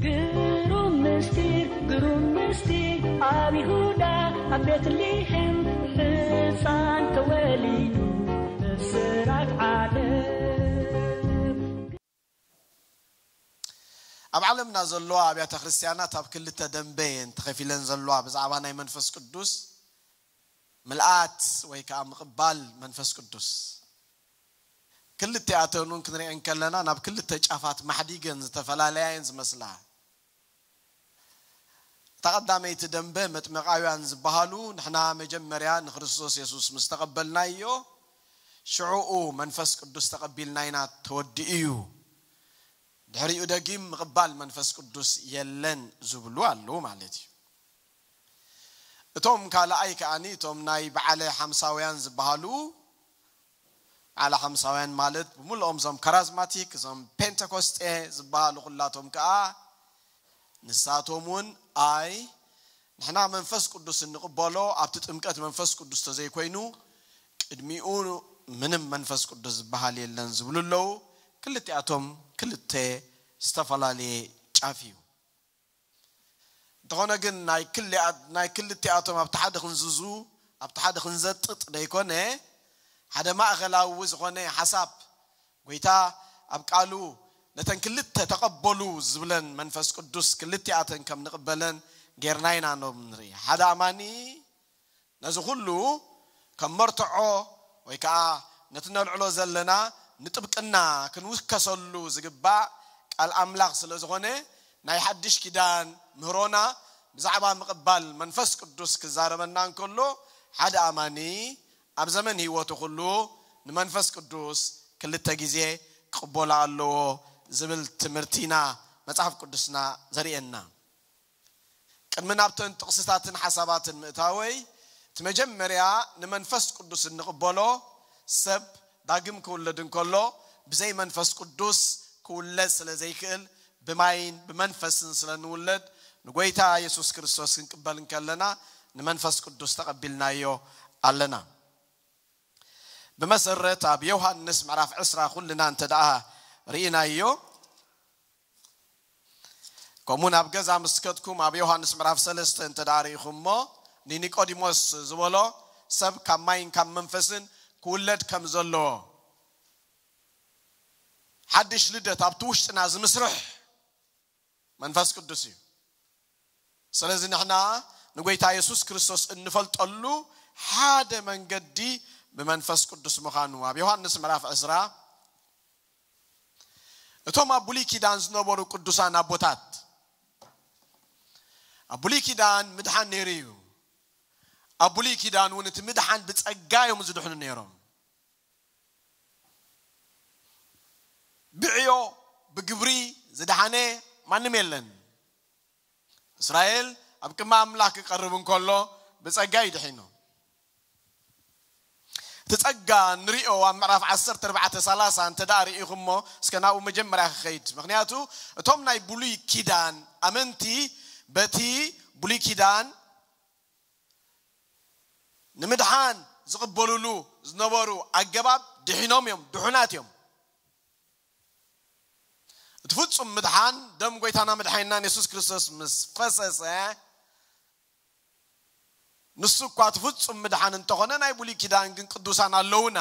ግሩም ምስጢር፣ ግሩም ምስጢር፣ ኣብ ይሁዳ ኣብ ቤትልሔም ሕፃን ተወሊዱ፣ ብስራት ዓለም። ኣብ ዓለምና ዘለዋ ኣብያተ ክርስትያናት ኣብ ክልተ ደንበ እየን ተኸፊለን ዘለዋ ብዛዕባ ናይ መንፈስ ቅዱስ ምልኣት ወይ ከዓ ምቕባል መንፈስ ቅዱስ። ክልቲኣተን እውን ክንሪአን ከለና ናብ ክልተ ጫፋት ማሕዲገን ዝተፈላለያ እየን ዝመስላ። እታ ቀዳመይቲ ደንበ መጥመቃውያን ዝበሃሉ፣ ንሕና መጀመርያ ንክርስቶስ የሱስ ምስ ተቐበልናዮ ሽዕኡ መንፈስ ቅዱስ ተቐቢልና ኢና፣ ተወዲኡ እዩ፣ ድሕሪኡ ደጊም ምቕባል መንፈስ ቅዱስ የለን ዝብሉ ኣለዉ ማለት እዩ። እቶም ካልኣይ ከዓኒ እቶም ናይ በዓለ ሓምሳውያን ዝበሃሉ፣ በዓለ ሓምሳውያን ማለት ብምልኦም እዞም ካራዝማቲክ፣ እዞም ፔንተኮስጤ ዝበሃሉ ኩላቶም ከዓ ንሳቶም እውን ኣይ ንሕና መንፈስ ቅዱስ እንቕበሎ ኣብቲ ጥምቀት መንፈስ ቅዱስ ተዘይኮይኑ ቅድሚኡ ምንም መንፈስ ቅዱስ ዝበሃል የለን ዝብሉ ኣለዉ። ክልቲኣቶም ክልተ ዝተፈላለየ ጫፍ እዩ። እንተኾነ ግን ናይ ክልቲኣቶም ኣብቲ ሓደ ክንዝዙ ኣብቲ ሓደ ክንዘጥጥ ደይኮነ ሓደ ማእኸላዊ ዝኾነ ሓሳብ ጎይታ ኣብ ቃሉ ነተን ክልተ ተቐበሉ ዝብለን መንፈስ ቅዱስ ክልቲኣተን ከም ንቕበለን ጌርና ኢና ኖም ንርኢ። ሓደ ኣማኒ ነዚ ኩሉ ከም መርትዖ ወይ ከዓ ነቲ ነልዕሎ ዘለና ንጥብቅና ክንውከሰሉ ዝግባእ ቃል ኣምላኽ ስለ ዝኾነ ናይ ሓድሽ ኪዳን ምህሮና ብዛዕባ ምቕባል መንፈስ ቅዱስ ክዛረበና እንከሎ ሓደ ኣማኒ ኣብ ዘመን ህይወቱ ኩሉ ንመንፈስ ቅዱስ ክልተ ግዜ ክቕበሎ ኣለዎ ዝብል ትምህርቲ ኢና መጽሓፍ ቅዱስና ዘርእየና። ቅድሚ ናብተን ጥቕስታትን ሓሳባትን ምእታወይ እቲ መጀመርያ ንመንፈስ ቅዱስ እንቕበሎ ሰብ ዳግም ክውለድ እንከሎ ብዘይ መንፈስ ቅዱስ ክውለድ ስለ ዘይክእል ብማይን ብመንፈስን ስለ ንውለድ ንጎይታ የሱስ ክርስቶስ ክንቅበል እንከለና ንመንፈስ ቅዱስ ተቐቢልናዮ ኣለና። ብመሰረት ኣብ ዮሃንስ ምዕራፍ ዕስራ ኩልና እንተ ደኣ ርኢናዮ ከምኡ ናብ ገዛ ምስ ከድኩም ኣብ ዮሃንስ ምዕራፍ ሰለስተ እንተ ደኣ ርኢኹሞ ንኒቆዲሞስ ዝበሎ ሰብ ካብ ማይን ካብ መንፈስን ክውለድ ከም ዘለዎ ሓድሽ ልደት ኣብቲ ውሽጥና ዝምስርሕ መንፈስ ቅዱስ እዩ። ስለዚ ንሕና ንጎይታ የሱስ ክርስቶስ እንፈልጠሉ ሓደ መንገዲ ብመንፈስ ቅዱስ ምዃኑ ኣብ ዮሃንስ ምዕራፍ ዕስራ እቶም ኣብ ብሉይ ኪዳን ዝነበሩ ቅዱሳን ኣቦታት ኣብ ብሉይ ኪዳን ምድሓን ነይሩ እዩ። ኣብ ብሉይ ኪዳን እውን እቲ ምድሓን ብጸጋ እዮም ዝድሕኑ ነይሮም። ብዕዮ ብግብሪ ዝደሓነ ማንም የለን። እስራኤል ኣብ ቅድሚ ኣምላኽ ክቀርብ እንከሎ ብጸጋ እዩ ድሒኑ። እቲ ጸጋ ንሪኦ ኣብ ምዕራፍ ዓሰርተ ኣርባዕተ ሰላሳ እንተ ደኣ ርኢኹሞ እስከ ናብኡ መጀመርያ ክኸይድ። ምኽንያቱ እቶም ናይ ብሉይ ኪዳን ኣመንቲ በቲ ብሉይ ኪዳን ንምድሓን ዝቕበሉሉ ዝነበሩ ኣገባብ ድሒኖም እዮም፣ ድሑናት እዮም። እቲ ፍጹም ምድሓን ደም ጎይታና መድሓኒናን የሱስ ክርስቶስ ምስ ፈሰሰ ንሱ እኳ እቲ ፍጹም ምድሓን እንተኾነ ናይ ብሉይ ኪዳን ግን ቅዱሳን ኣለውና።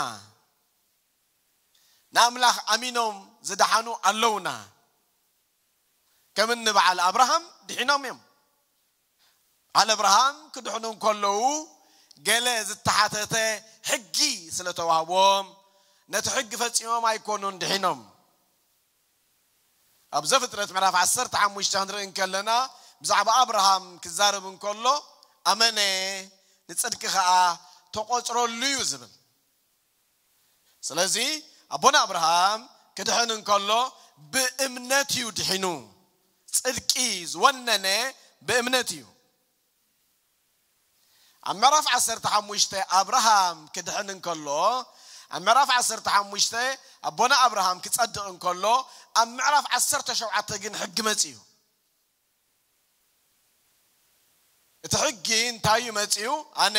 ንኣምላኽ ኣሚኖም ዝደሓኑ ኣለውና። ከም እኒ በዓል ኣብርሃም ድሒኖም እዮም። በዓል ኣብርሃም ክድሕኑ እንከለዉ ገለ ዝተሓተተ ሕጊ ስለ ተዋህቦም ነቲ ሕጊ ፈጺሞም ኣይኮኑን ድሒኖም። ኣብ ዘፍጥረት ምዕራፍ ዓሰርተ ሓሙሽተ ክንርኢ እንከለና ብዛዕባ ኣብርሃም ክዛረብ እንከሎ ኣመነ ንጽድቂ ኸኣ ተቖጽረሉ እዩ ዝብል። ስለዚ ኣቦና ኣብርሃም ክድሕን እንከሎ ብእምነት እዩ ድሒኑ። ጽድቂ ዝወነነ ብእምነት እዩ። ኣብ ምዕራፍ ዓሰርተ ሓሙሽተ ኣብርሃም ክድሕን እንከሎ ኣብ ምዕራፍ ዓሰርተ ሓሙሽተ ኣቦና ኣብርሃም ክጸድቕ እንከሎ ኣብ ምዕራፍ ዓሰርተ ሸውዓተ ግን ሕጊ መጽኡ። እቲ ሕጊ እንታይ እዩ መጽኡ? ኣነ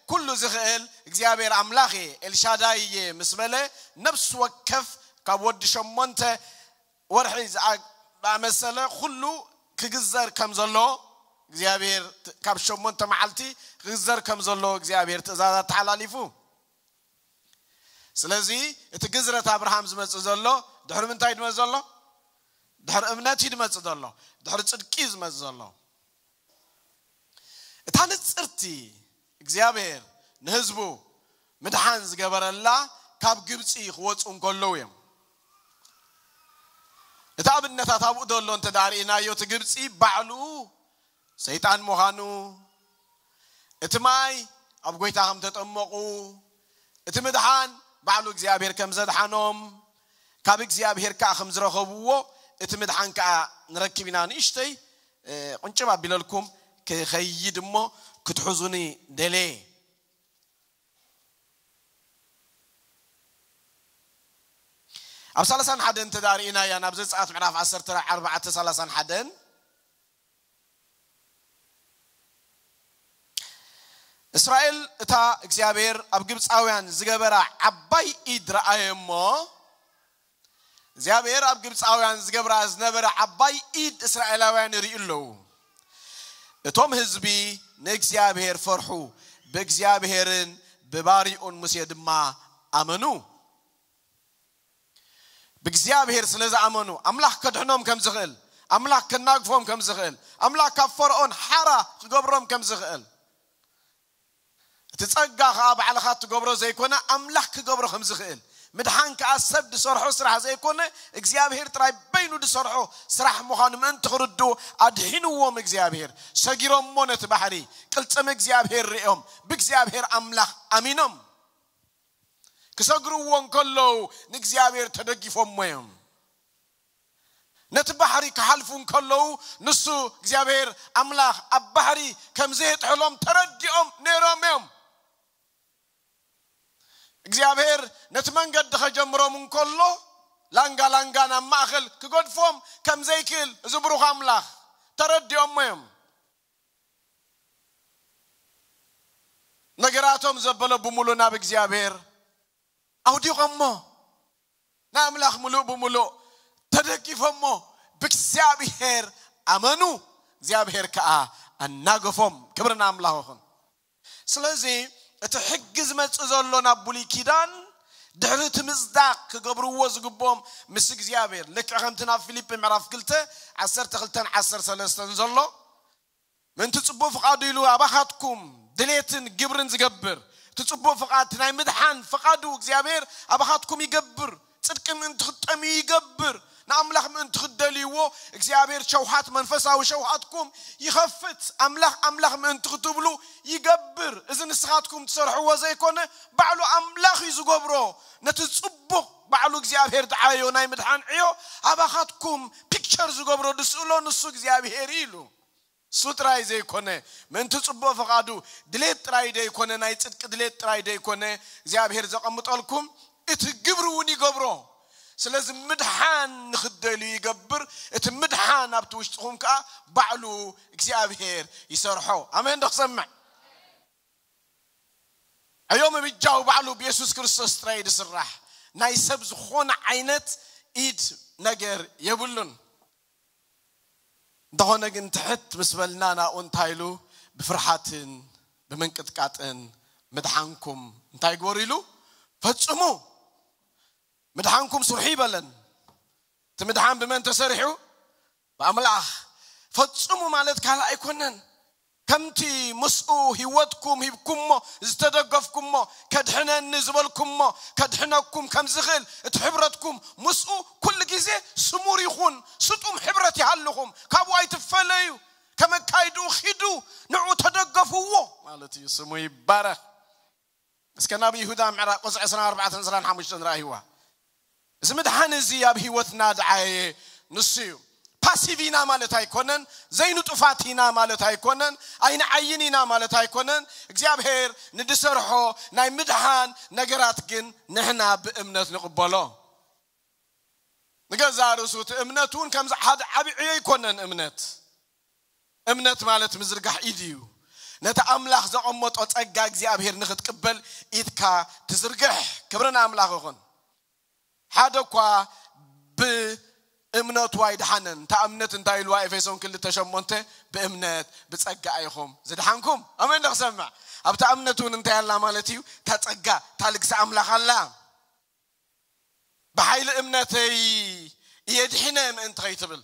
ኩሉ ዝኽእል እግዚኣብሔር ኣምላኽ እየ፣ ኤልሻዳይ እየ ምስ በለ ነብሲ ወከፍ ካብ ወዲ ሸሞንተ ወርሒ ዝኣመሰለ ኩሉ ክግዘር ከም ዘሎ እግዚኣብሔር፣ ካብ ሸሞንተ መዓልቲ ክግዘር ከም ዘሎ እግዚኣብሔር ትእዛዛት ተሓላሊፉ። ስለዚ እቲ ግዝረት ኣብርሃም ዝመጽእ ዘሎ ድሕሪ ምንታይ ድመጽእ ዘሎ? ድሕሪ እምነት እዩ ድመጽእ ዘሎ። ድሕሪ ጽድቂ እዩ ዝመጽእ ዘሎ። እታ ንጽርቲ እግዚኣብሔር ንህዝቡ ምድሓን ዝገበረላ ካብ ግብፂ ክወፁ እንከለዉ እዮም። እቲ ኣብነታት ኣብኡ ዘሎ እንተ ደኣ ርኢናዮ፣ እቲ ግብፂ ባዕሉ ሰይጣን ምዃኑ፣ እቲ ማይ ኣብ ጎይታ ከም ተጠመቑ፣ እቲ ምድሓን ባዕሉ እግዚኣብሔር ከም ዘድሓኖም፣ ካብ እግዚኣብሔር ከኣ ከም ዝረኸብዎ እቲ ምድሓን ከኣ ንረክብ ኢና። ንእሽተይ እ፣ ቁንጭብ ኣቢለልኩም ክኸይድ እሞ ክትሕዙኒ ደሌ። ኣብ ሰላሳን ሓደን እንተ ደኣ ርኢናያ፣ ናብ ዘጸኣት ምዕራፍ ዓሰርተ ኣርባዕተ ሰላሳን ሓደን፣ እስራኤል እታ እግዚኣብሔር ኣብ ግብፃውያን ዝገበራ ዓባይ ኢድ ረኣየ እሞ፣ እግዚኣብሔር ኣብ ግብፃውያን ዝገብራ ዝነበረ ዓባይ ኢድ እስራኤላውያን ይርእዩ ኣለዉ። እቶም ህዝቢ ንእግዚኣብሔር ፈርሑ፣ ብእግዚኣብሔርን ብባሪኡን ሙሴ ድማ ኣመኑ። ብእግዚኣብሔር ስለ ዝኣመኑ፣ ኣምላኽ ከድሕኖም ከም ዝኽእል፣ ኣምላኽ ከናግፎም ከም ዝኽእል፣ ኣምላኽ ካብ ፈርዖን ሓራ ክገብሮም ከም ዝኽእል፣ እቲ ጸጋ ኸኣ ባዕልኻ እትገብሮ ዘይኮነ፣ ኣምላኽ ክገብሮ ከም ዝኽእል፣ ምድሓን ከኣ ሰብ ዝሰርሖ ስራሕ ዘይኮነ፣ እግዚኣብሔር ጥራይ በይኑ ዝሰርሖ ስራሕ ምዃኑ ምእንቲ ክርድኡ፣ ኣድሒንዎም እግዚኣብሔር። ሰጊሮሞ ነቲ ባሕሪ፣ ቅልጽም እግዚኣብሔር ርእዮም፣ ብእግዚኣብሔር ኣምላኽ ኣሚኖም። ክሰግርዎ እንከለዉ፣ ንእግዚኣብሔር ተደጊፎሞ እዮም። ነቲ ባሕሪ ክሓልፉ እንከለዉ፣ ንሱ እግዚኣብሔር ኣምላኽ ኣብ ባሕሪ ከም ዘየጥሕሎም ተረዲኦም ነይሮም እዮም። እግዚኣብሔር ነቲ መንገዲ ከጀምሮም እንከሎ፣ ላንጋ ላንጋ ናብ ማእከል ክገድፎም ከም ዘይክእል፣ እዚ ብሩኽ ኣምላኽ ተረዲኦሞ እዮም። ነገራቶም ዘበለ ብምሉእ ናብ እግዚኣብሔር ኣውዲቖሞ፣ ንኣምላኽ ምሉእ ብምሉእ ተደጊፎሞ፣ ብእግዚኣብሔር ኣመኑ፣ እግዚኣብሔር ከኣ ኣናገፎም። ክብሪ ንኣምላኽ ይኹን። ስለዚ እቲ ሕጊ ዝመጽእ ዘሎ ናብ ብሉይ ኪዳን፣ ድሕሪ እቲ ምጽዳቕ ክገብርዎ ዝግብኦም ምስ እግዚኣብሔር፣ ልክዕ ከምቲ ናብ ፊልጲ ምዕራፍ ክልተ ዓሰርተ ክልተን ዓሰርተ ሰለስተን ዘሎ፣ ምእንቲ ጽቡቕ ፍቓዱ ኢሉ ኣባኻትኩም ድሌትን ግብርን ዝገብር፣ እቲ ጽቡቕ ፍቓድ፣ እቲ ናይ ምድሓን ፍቓዱ እግዚኣብሔር ኣባኻትኩም ይገብር። ጽድቂ ምእንቲ ክትጠምዩ ይገብር። ንኣምላኽ ምእንቲ ክትደልይዎ እግዚኣብሔር ሸውሃት፣ መንፈሳዊ ሸውሃትኩም ይኸፍት። ኣምላኽ፣ ኣምላኽ ምእንቲ ክትብሉ ይገብር። እዚ ንስኻትኩም ትሰርሕዎ ዘይኮነ፣ ባዕሉ ኣምላኽ እዩ ዝገብሮ። ነቲ ጽቡቕ ባዕሉ እግዚኣብሔር ዝዓዮ ናይ ምድሓን ዕዮ ኣባኻትኩም ፒክቸር ዝገብሮ፣ ዝስእሎ ንሱ እግዚኣብሔር እዩ ኢሉ። እሱ ጥራይ ዘይኮነ፣ ምእንቲ ጽቡቕ ፍቓዱ ድሌት ጥራይ ደይኮነ፣ ናይ ጽድቂ ድሌት ጥራይ ደይኮነ እግዚኣብሔር ዘቐምጠልኩም፣ እቲ ግብሪ እውን ይገብሮ። ስለዚ ምድሓን ንኽትደልዩ ይገብር። እቲ ምድሓን ኣብቲ ውሽጥኹም ከኣ ባዕሉ እግዚኣብሔር ይሰርሖ። ኣሜን ዶ ክሰምዕ? ዕዮ ምብጃው ባዕሉ ብየሱስ ክርስቶስ ጥራይ ዝስራሕ፣ ናይ ሰብ ዝኾነ ዓይነት ኢድ ነገር የብሉን። እንተኾነ ግን ትሕት ምስ በልና ናብኡ እንታይ ኢሉ? ብፍርሓትን ብምንቅጥቃጥን ምድሓንኩም እንታይ ግበሩ ኢሉ? ፈጽሙ። ምድሓንኩም ስርሑ ይበለን። እቲ ምድሓን ብመን ተሰሪሑ? ብኣምላኽ። ፈጽሙ ማለት ካልእ ኣይኮነን። ከምቲ ምስኡ ህይወትኩም ሂብኩሞ፣ ዝተደገፍኩሞ፣ ከድሕነኒ ዝበልኩሞ፣ ከድሕነኩም ከም ዝኽእል፣ እቲ ሕብረትኩም ምስኡ ኩሉ ግዜ ስሙር ይኹን፣ ስጡም ሕብረት ይሃልኹም፣ ካብኡ ኣይትፈለዩ፣ ከመካይድኡ ኺዱ፣ ንዕኡ ተደገፍዎ ማለት እዩ። ስሙ ይባረኽ። እስከ ናብ ይሁዳ ምዕራፍ ቁጽሪ ዕስራን ኣርባዕተን ዕስራን ሓሙሽተን ረኣይዋ። እዚ ምድሓን እዚ ኣብ ህይወትና ደዓየ ንሱ እዩ። ፓሲቭ ኢና ማለት ኣይኮነን፣ ዘይንጡፋት ኢና ማለት ኣይኮነን፣ ኣይንዓይን ኢና ማለት ኣይኮነን። እግዚኣብሔር ንድሰርሖ ናይ ምድሓን ነገራት ግን ንሕና ብእምነት ንቕበሎ። ንገዛ ርእሱ እቲ እምነት እውን ከምዚ ሓደ ዓቢ ዕዮ ኣይኮነን። እምነት፣ እምነት ማለት ምዝርጋሕ ኢድ እዩ። ነቲ ኣምላኽ ዘቐመጦ ጸጋ እግዚኣብሔር ንኽትቅበል ኢድካ ትዝርግሕ። ክብሪ ንኣምላኽ ይኹን። ሓደ እኳ ብ-፣ እምነቱ ኣይድሓነን። እታ እምነት እንታይ ኢልዋ? ኤፌሶን ክልተ ሸሞንተ፣ ብእምነት ብጸጋ ኢኹም ዝድሓንኩም። ኣሜን። ዶ ክሰምዕ? ኣብታ እምነት እውን እንታይ ኣላ ማለት እዩ? እታ ጸጋ፣ እታ ልግሲ ኣምላኽ ኣላ። ብሓይሊ እምነተይ እየ ድሒነ ምእንቲ ከይትብል፣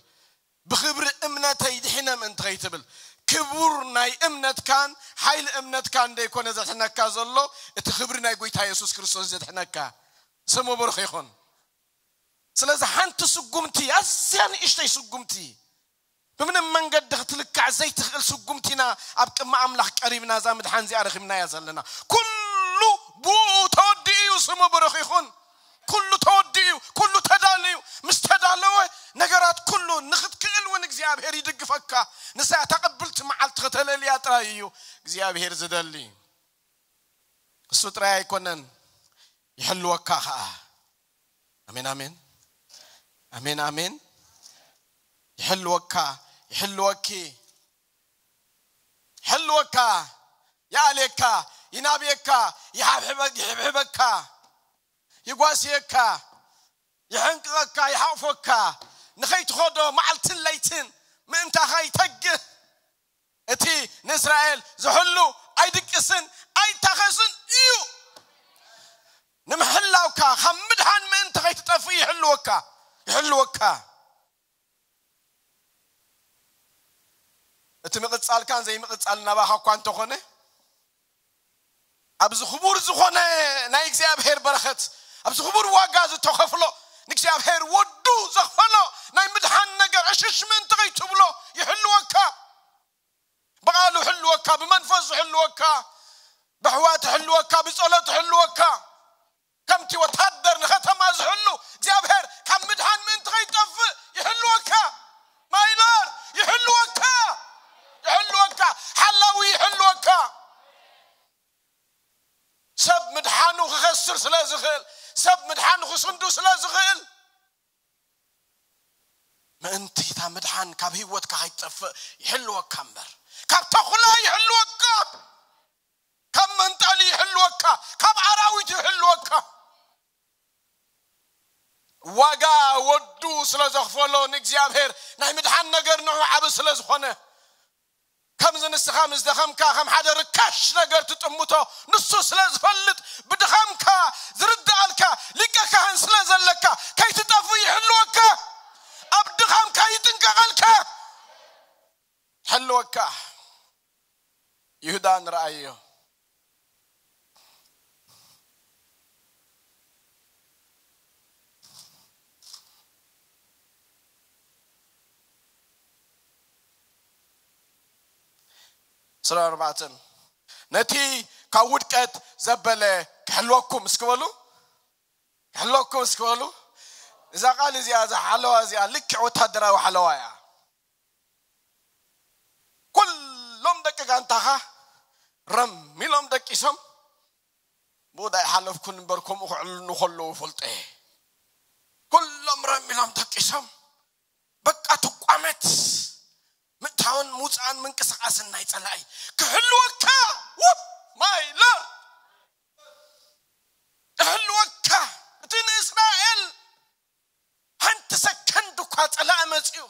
ብኽብሪ እምነተይ ድሒነ ምእንቲ ከይትብል፣ ክቡር ናይ እምነትካን ሓይሊ እምነትካን ደይኮነ ዘድሕነካ ዘሎ፣ እቲ ክብሪ ናይ ጎይታ የሱስ ክርስቶስ ዘድሕነካ። ስሙ ብሩኽ ይኹን። ስለዚ ሓንቲ ስጉምቲ፣ ኣዝያ ንእሽተይ ስጉምቲ፣ ብምንም መንገዲ ክትልካዕ ዘይትኽእል ስጉምቲ ኢና ኣብ ቅድሚ ኣምላኽ ቀሪብና፣ እዛ ምድሓን እዚኣ ረኺብናያ ዘለና። ኩሉ ብኡ ተወዲኡ እዩ። ስሙ ብሩኽ ይኹን። ኩሉ ተወዲኡ እዩ። ኩሉ ተዳልዩ። ምስ ተዳለወ፣ ነገራት ኩሉ ንኽትክእል እውን እግዚኣብሔር ይድግፈካ። ንሳ እታ ቅብልቲ መዓልቲ ከተለልያ ጥራይ እዩ እግዚኣብሔር ዝደሊ። እሱ ጥራይ ኣይኮነን፣ ይሕልወካ ኸኣ። ኣሜን፣ ኣሜን። ኣሜን፣ ኣሜን። ይሕልወካ፣ ይሕልወኪ። ይሕልወካ፣ ይኣልየካ፣ ይናብየካ፣ ይሓብሕበ-፣ ይሕብሕበካ፣ ይጓስየካ፣ ይሕንቅቐካ፣ ይሓቑፈካ፣ ንኸይትኸዶ መዓልትን ለይትን ምእንታኻ ይተግህ። እቲ ንእስራኤል ዝሕሉ ኣይድቅስን ኣይታኸስን እዩ። ንምሕላውካ፣ ካብ ምድሓን ምእንቲ ከይትጠፍእ ይሕልወካ፣ ይሕልወካ። እቲ ምቕጻልካን ዘይምቕጻል ናባኻ እኳ እንተኾነ፣ ኣብዚ ክቡር ዝኾነ ናይ እግዚኣብሔር በረኸት፣ ኣብዚ ክቡር ዋጋ ዝተኸፍሎ፣ ንእግዚኣብሔር ወዱ ዘኽፈሎ ናይ ምድሓን ነገር ዕሽሽ ምእንቲ ከይትብሎ ይሕልወካ። ብቓሉ ይሕልወካ፣ ብመንፈሱ ይሕልወካ፣ ብኣሕዋት ይሕልወካ፣ ብጸሎት ይሕልወካ። ከምቲ ወታደር ንኸተማ ዝሕሉ እግዚኣብሔር ካብ ምድሓን ምእንቲ ከይጠፍእ ይሕልወካ። My Lord ይሕልወካ፣ ይሕልወካ፣ ሓላዊ ይሕልወካ። ሰብ ምድሓኑ ክኸስር ስለ ዝኽእል፣ ሰብ ምድሓኑ ክስንዱ ስለ ዝኽእል፣ ምእንቲ እታ ምድሓን ካብ ህይወትካ ከይትጠፍእ ይሕልወካ እምበር፣ ካብ ተኹላ ይሕልወካ፣ ካብ መንጣሊ ይሕልወካ፣ ካብ ኣራዊት ይሕልወካ። ዋጋ ወዱ ስለ ዘኽፈሎ ንእግዚኣብሔር ናይ ምድሓን ነገር ንዑ ዓቢ ስለ ዝኾነ፣ ከምዚ ንስኻ ምስ ደኸምካ ከም ሓደ ርካሽ ነገር ትጥምቶ ንሱ ስለ ዝፈልጥ፣ ብድኻምካ ዝርድኣልካ ሊቀ ካህን ስለ ዘለካ፣ ከይትጠፍእ ይሕልወካ። ኣብ ድኻምካ ይጥንቀቐልካ፣ ይሕልወካ። ይሁዳ ንረኣዮ። ስራ ኣርባዕተን፣ ነቲ ካብ ውድቀት ዘበለ ክሕልወኩም እስኪ በሉ፣ ክሕልወኩም እስኪ በሉ። እዛ ቃል እዚኣ፣ እዛ ሓለዋ እዚኣ ልክዕ ወታደራዊ ሓለዋ እያ። ኩሎም ደቂ ጋንታኻ ረም ኢሎም ደቂሶም፣ ብኡ ዳኣ ይሓለፍኩን እምበር፣ ከምኡ ክዕልኑ ከለዉ ፈልጦ እየ። ኩሎም ረም ኢሎም ደቂሶም፣ በቃ ትቋመት። ምእታውን ምውፃእን ምንቅስቃስን ናይ ፀላኢ ክሕልወካ። ው፣ my Lord፣ ክሕልወካ። እቲ ንእስራኤል ሓንቲ ሰከንድ እኳ ፀላኢ መፂኡ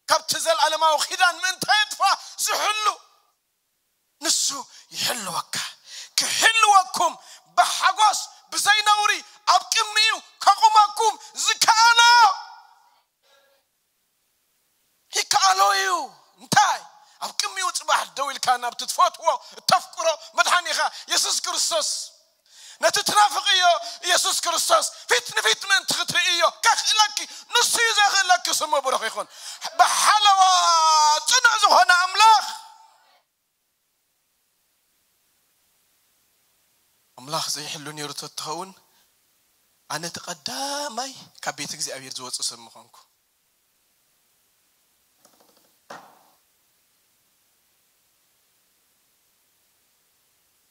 ካብቲ ዘላለማዊ ኪዳን ምእንታ የጥፋ ዝሕሉ፣ ንሱ ይሕልወካ። ክሕልወኩም ብሓጎስ ብዘይነውሪ ኣብ ቅድሚኡ ከቑመኩም ዝከኣሎ ይከኣሎ እዩ። እንታይ? ኣብ ቅድሚኡ ጽባሕ ደው ኢልካ ናብቲ ትፈትዎ፣ እተፍቅሮ መድሓኒኻ የሱስ ክርስቶስ፣ ነቲ ትናፍቕዮ የሱስ ክርስቶስ ፊት ንፊት ምእንቲ ክትርእዮ ከኽእለኪ፣ ንሱ እዩ ዘኽእለኪ። ስሙ ብሩኽ ይኹን። ብሓለዋ ጽኑዕ ዝኾነ ኣምላኽ፣ ኣምላኽ ዘይሕሉ ነይሩ ተትኸውን፣ ኣነ እቲ ቀዳማይ ካብ ቤት እግዚኣብሔር ዝወጽእ ሰብ ምኾንኩ።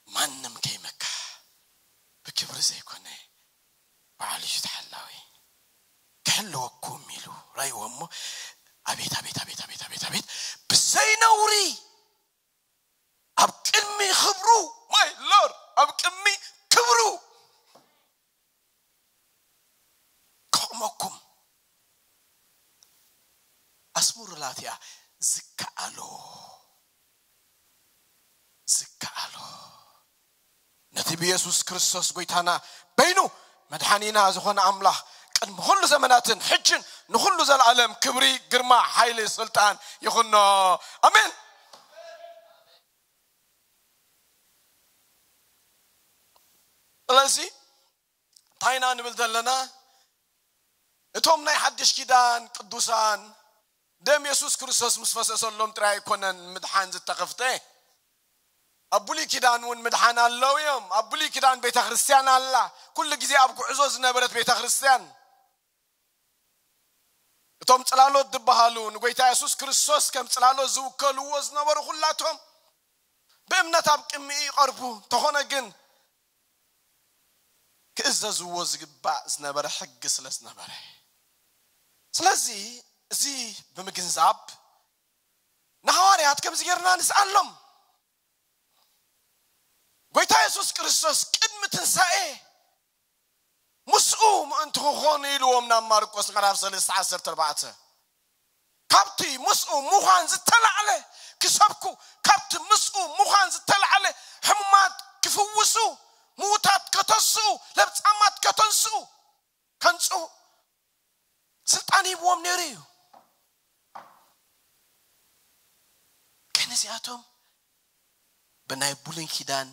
ማንም ከይመካ፣ ብክብሪ ዘይኮነ፣ ባዕሉ እዩ ተሓላዊ። ክሕልወኩም ኢሉ ረእይዎ እሞ፣ ኣቤት፣ ኣቤት፣ ኣቤት፣ ኣቤት፣ ኣቤት፣ ኣቤት፣ ብዘይ ነውሪ ኣብ ቅድሚ ክብሩ፣ my Lord፣ ኣብ ቅድሚ ክብሩ ከቑመኩም። እያ። ዝከኣሎ ዝከኣሎ ነቲ ብየሱስ ክርስቶስ ጎይታና በይኑ መድሓኒና ዝኾነ ኣምላኽ ቅድሚ ኩሉ ዘመናትን ሕጅን ንኹሉ ዘለኣለም ክብሪ፣ ግርማ፣ ሓይሊ፣ ስልጣን ይኹኖ። ኣሜን። ስለዚ እንታይ ኢና ንብል ዘለና? እቶም ናይ ሓድሽ ኪዳን ቅዱሳን ደም የሱስ ክርስቶስ ምስ ፈሰሰሎም ጥራይ ኣይኮነን ምድሓን ዝተኸፍተ። ኣብ ብሉይ ኪዳን እውን ምድሓን ኣለዉ እዮም። ኣብ ብሉይ ኪዳን ቤተ ክርስቲያን ኣላ። ኩሉ ግዜ ኣብ ጉዕዞ ዝነበረት ቤተ ክርስቲያን። እቶም ጽላሎት ዝበሃሉ ንጎይታ የሱስ ክርስቶስ ከም ጽላሎት ዝውከልዎ ዝነበሩ ኩላቶም ብእምነት ኣብ ቅድሚኡ ይቐርቡ። እንተኾነ ግን ክእዘዝዎ ዝግባእ ዝነበረ ሕጊ ስለ ዝነበረ። ስለዚ እዚ ብምግንዛብ ንሃዋርያት ከምዚ ጌርና ንስኣሎም። ጎይታ የሱስ ክርስቶስ ቅድሚ ትንሳኤ ምስኡ ምእንቲ ክኾኑ ኢልዎም ናብ ማርቆስ ምዕራፍ ሰለስተ ዓሰርተ ኣርባዕተ። ካብቲ ምስኡ ምዃን ዝተላዕለ ክሰብኩ፣ ካብቲ ምስኡ ምዃን ዝተላዕለ ሕሙማት ክፍውሱ፣ ምዉታት ከተስኡ፣ ለብጻማት ከተንስኡ፣ ከንጽኡ ስልጣን ሂብዎም ነይሩ እዩ። ግን እዚኣቶም ብናይ ብሉይ ኪዳን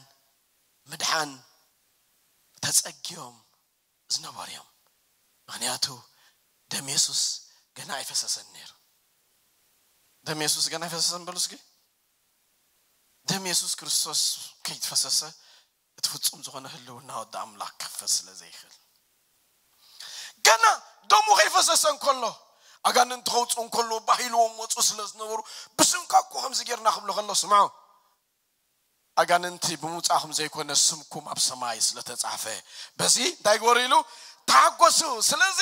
ምድሓን ተጸግዮም ዝነበሩ እዮም። ምኽንያቱ ደም የሱስ ገና ኣይፈሰሰን ነይሩ። ደም የሱስ ገና ኣይፈሰሰን በሉ እስኪ። ደም የሱስ ክርስቶስ ከይፈሰሰ እቲ ፍጹም ዝኾነ ህልውና ወዲ ኣምላኽ ክኽፈት ስለ ዘይኽእል፣ ገና ደሙ ከይፈሰሰ እንከሎ፣ ኣጋንንቲ ከውፅኡ እንከሎ ባሂልዎም ወፁ ስለ ዝነበሩ፣ ብስምካ እኮ ከምዚ ጌርና ክብሉ ከሎ፣ ስምዑ፣ ኣጋንንቲ ብምውፃእኹም ዘይኮነ፣ ስምኩም ኣብ ሰማይ ስለ ተፃሕፈ፣ በዚ እንታይ ግበሩ ኢሉ? ተሓጎሱ። ስለዚ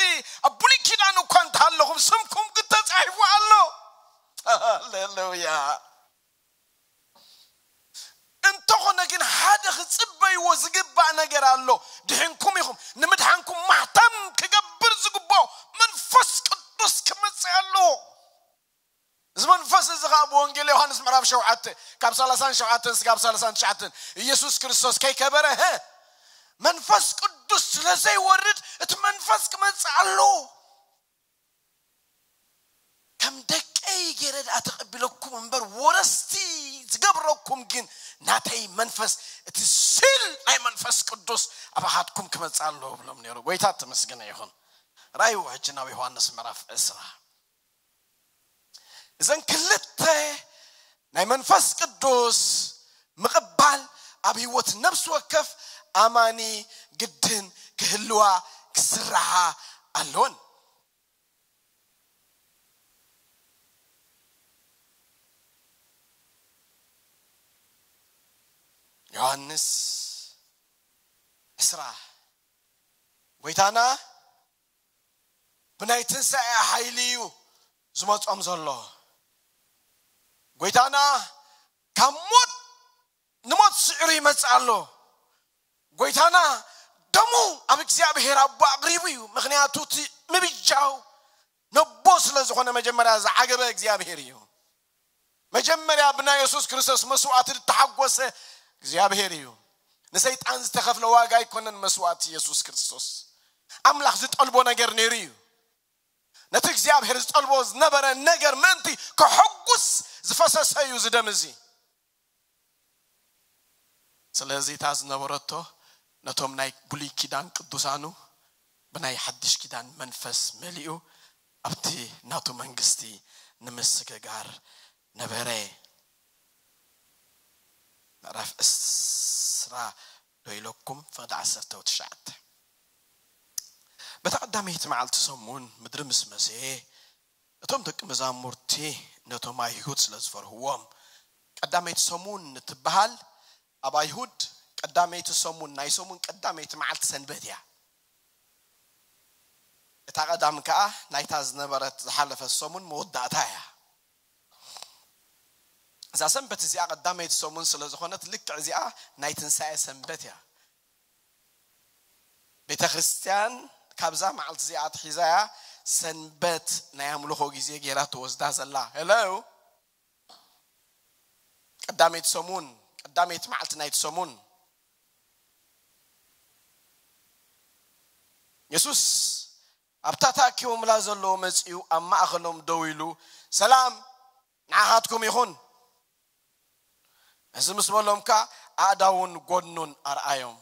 ኣብ ብሉይ ኪዳን እኳ እንተሃለኹም፣ ስምኩም ግን ተፃሒፉ ኣሎ። ሃሌሉያ። እንተኾነ ግን ሓደ ክጽበይዎ ዝግባእ ነገር ኣሎ። ድሒንኩም ኢኹም። ንምድሓንኩም ማሕተም ክገብር ዝግብኦ መንፈስ ቅዱስ ክመጽእ ኣለዎ። እዚ መንፈስ እዚ ኸኣ ብወንጌል ዮሃንስ ምዕራፍ ሸውዓተ ካብ ሰላሳን ሸውዓተን ስጋብ ሰላሳን ትሽዓተን ኢየሱስ ክርስቶስ ከይከበረ፣ ሀ፣ መንፈስ ቅዱስ ስለ ዘይወርድ እቲ መንፈስ ክመጽእ ኣለዎ። ከም ደቀይ ገይረ ደኣ ተቐቢለኩም እምበር፣ ወረስቲ ዝገብረኩም ግን ናተይ መንፈስ፣ እቲ ሲል ናይ መንፈስ ቅዱስ ኣባኻትኩም ክመጽእ ኣለዎ ብሎም ነይሩ። ጎይታ ተመስገነ ይኹን። ራእዩ ሕጂ ናብ ዮሃንስ ምዕራፍ ዕስራ። እዘን ክልተ ናይ መንፈስ ቅዱስ ምቕባል ኣብ ህይወት ነፍሲ ወከፍ ኣማኒ ግድን ክህልዋ ክስራሓ ኣለዎን። ዮሃንስ ዕስራ፣ ጎይታና ብናይ ትንሳኤ ሓይሊ እዩ ዝመጾም ዘሎ። ጎይታና ካብ ሞት ንሞት ስዒሩ ይመጽእ ኣሎ። ጎይታና ደሙ ኣብ እግዚኣብሔር ኣቦ ኣቕሪቡ እዩ። ምኽንያቱ እቲ ምብጃው ነቦ ስለ ዝኾነ መጀመርያ ዝዓገበ እግዚኣብሔር እዩ። መጀመርያ ብናይ የሱስ ክርስቶስ መስዋእቲ ዝተሓጎሰ እግዚኣብሔር እዩ። ንሰይጣን ዝተኸፍለ ዋጋ ኣይኮነን መስዋእቲ የሱስ ክርስቶስ። ኣምላኽ ዝጠልቦ ነገር ነይሩ እዩ። ነቲ እግዚኣብሔር ዝጠልቦ ዝነበረ ነገር ምእንቲ ከሐጉስ ዝፈሰሰ እዩ እዚ ደም እዚ። ስለዚ እታ ዝነበረቶ ነቶም ናይ ብሉይ ኪዳን ቅዱሳኑ ብናይ ሓድሽ ኪዳን መንፈስ መሊኡ ኣብቲ ናቱ መንግስቲ ንምስግጋር ነበረ። ምዕራፍ ዕስራ ዶ ኢለኩም ፍቕዲ ዓሰርተ ትሽዓተ። በታ ቀዳመይቲ መዓልቲ ሰሙን ምድሪ ምስ መሰየ፣ እቶም ደቂ መዛሙርቲ ነቶም ኣይሁድ ስለ ዝፈርህዎም፣ ቀዳመይቲ ሰሙን እትበሃል ኣብ ኣይሁድ ቀዳመይቲ ሰሙን፣ ናይ ሰሙን ቀዳመይቲ መዓልቲ ሰንበት እያ። እታ ቀዳም ከኣ ናይታ ዝነበረት ዝሓለፈት ሰሙን መወዳእታ እያ። እዛ ሰንበት እዚኣ ቀዳመይቲ ሰሙን ስለ ዝኾነት፣ ልክዕ እዚኣ ናይ ትንሳኤ ሰንበት እያ። ቤተ ክርስቲያን ካብዛ መዓልቲ እዚኣ ኣትሒዛ እያ ሰንበት ናይ ኣምልኾ ግዜ ጌራ ተወስዳ ዘላ። ሄሎ፣ ቀዳመይቲ ሰሙን፣ ቀዳመይቲ መዓልቲ ናይቲ ሰሙን። የሱስ ኣብታ ተኣኪቦምላ ዘለዉ መጺኡ ኣብ ማእኸሎም ደው ኢሉ፣ "ሰላም ንዓኻትኩም ይኹን።" እዚ ምስ በሎም ከኣ ኣእዳውን ጎድኑን ኣርኣዮም።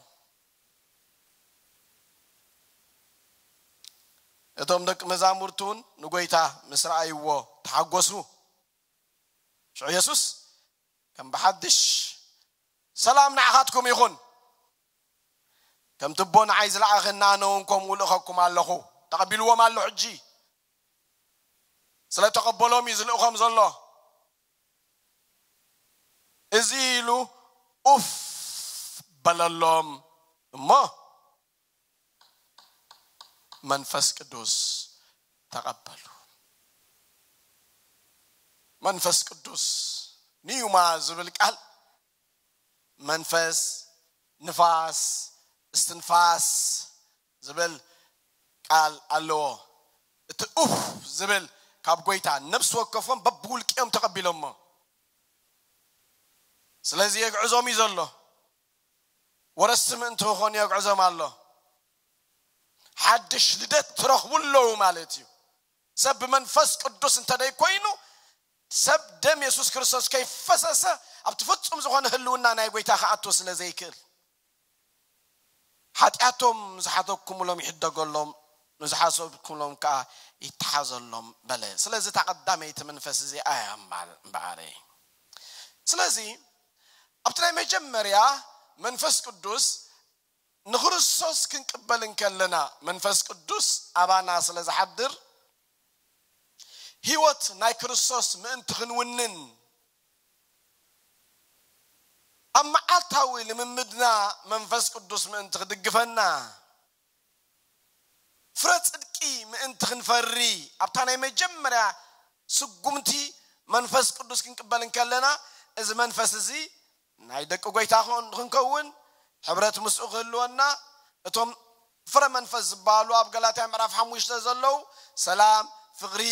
እቶም ደቂ መዛሙርቲ እውን ንጎይታ ምስ ረኣይዎ ተሓጎሱ። ሽዑ የሱስ ከም ብሓድሽ፣ "ሰላም ንዓኻትኩም ይኹን። ከምቲ ኣቦ ንዓይ ዝለኣኸኒ ኣነ እውን ከምኡ እልእኸኩም ኣለኹ።" ተቐቢልዎም ኣሎ። ሕጂ ስለ ተቐበሎም እዩ ዝልእኾም ዘሎ። እዚ ኢሉ ኡፍ በለሎም እሞ መንፈስ ቅዱስ ተቐበሉ። መንፈስ ቅዱስ፣ ኒዩማ ዝብል ቃል መንፈስ፣ ንፋስ፣ እስትንፋስ ዝብል ቃል ኣለዎ። እቲ ኡፍ ዝብል ካብ ጎይታ ነፍሲ ወከፎም በብውልቂኦም ተቐቢሎሞ። ስለዚ የግዕዞም እዩ ዘሎ። ወረስቲ ምእንቲ ክኾኑ የግዕዞም ኣሎ። ሓድሽ ልደት ትረኽቡ ኣለዉ ማለት እዩ። ሰብ ብመንፈስ ቅዱስ እንተ ደይ ኮይኑ፣ ሰብ ደም የሱስ ክርስቶስ ከይፈሰሰ ኣብቲ ፍጹም ዝኾነ ህልውና ናይ ጎይታ ክኣቱ ስለ ዘይክእል፣ "ሓጢኣቶም ዝሓተኩምሎም ይሕደገሎም፣ ንዝሓሰብኩምሎም ከኣ ይተሓዘሎም" በለ። ስለዚ እታ ቀዳመይቲ መንፈስ እዚኣ እያ እምበ-፣ እምበኣረይ። ስለዚ ኣብቲ ናይ መጀመርያ መንፈስ ቅዱስ ንክርስቶስ ክንቅበል እንከለና፣ መንፈስ ቅዱስ ኣባና ስለ ዝሓድር፣ ህይወት ናይ ክርስቶስ ምእንቲ ክንውንን፣ ኣብ መዓልታዊ ልምምድና መንፈስ ቅዱስ ምእንቲ ክድግፈና፣ ፍረ ጽድቂ ምእንቲ ክንፈሪ፣ ኣብታ ናይ መጀመርያ ስጉምቲ መንፈስ ቅዱስ ክንቅበል እንከለና፣ እዚ መንፈስ እዚ ናይ ደቂ ጎይታ ክን-፣ ክንከውን፣ ሕብረት ምስኡ ክህልወና፣ እቶም ፍረ መንፈስ ዝበሃሉ ኣብ ገላትያ ምዕራፍ ሓሙሽተ ዘለዉ፣ ሰላም፣ ፍቕሪ፣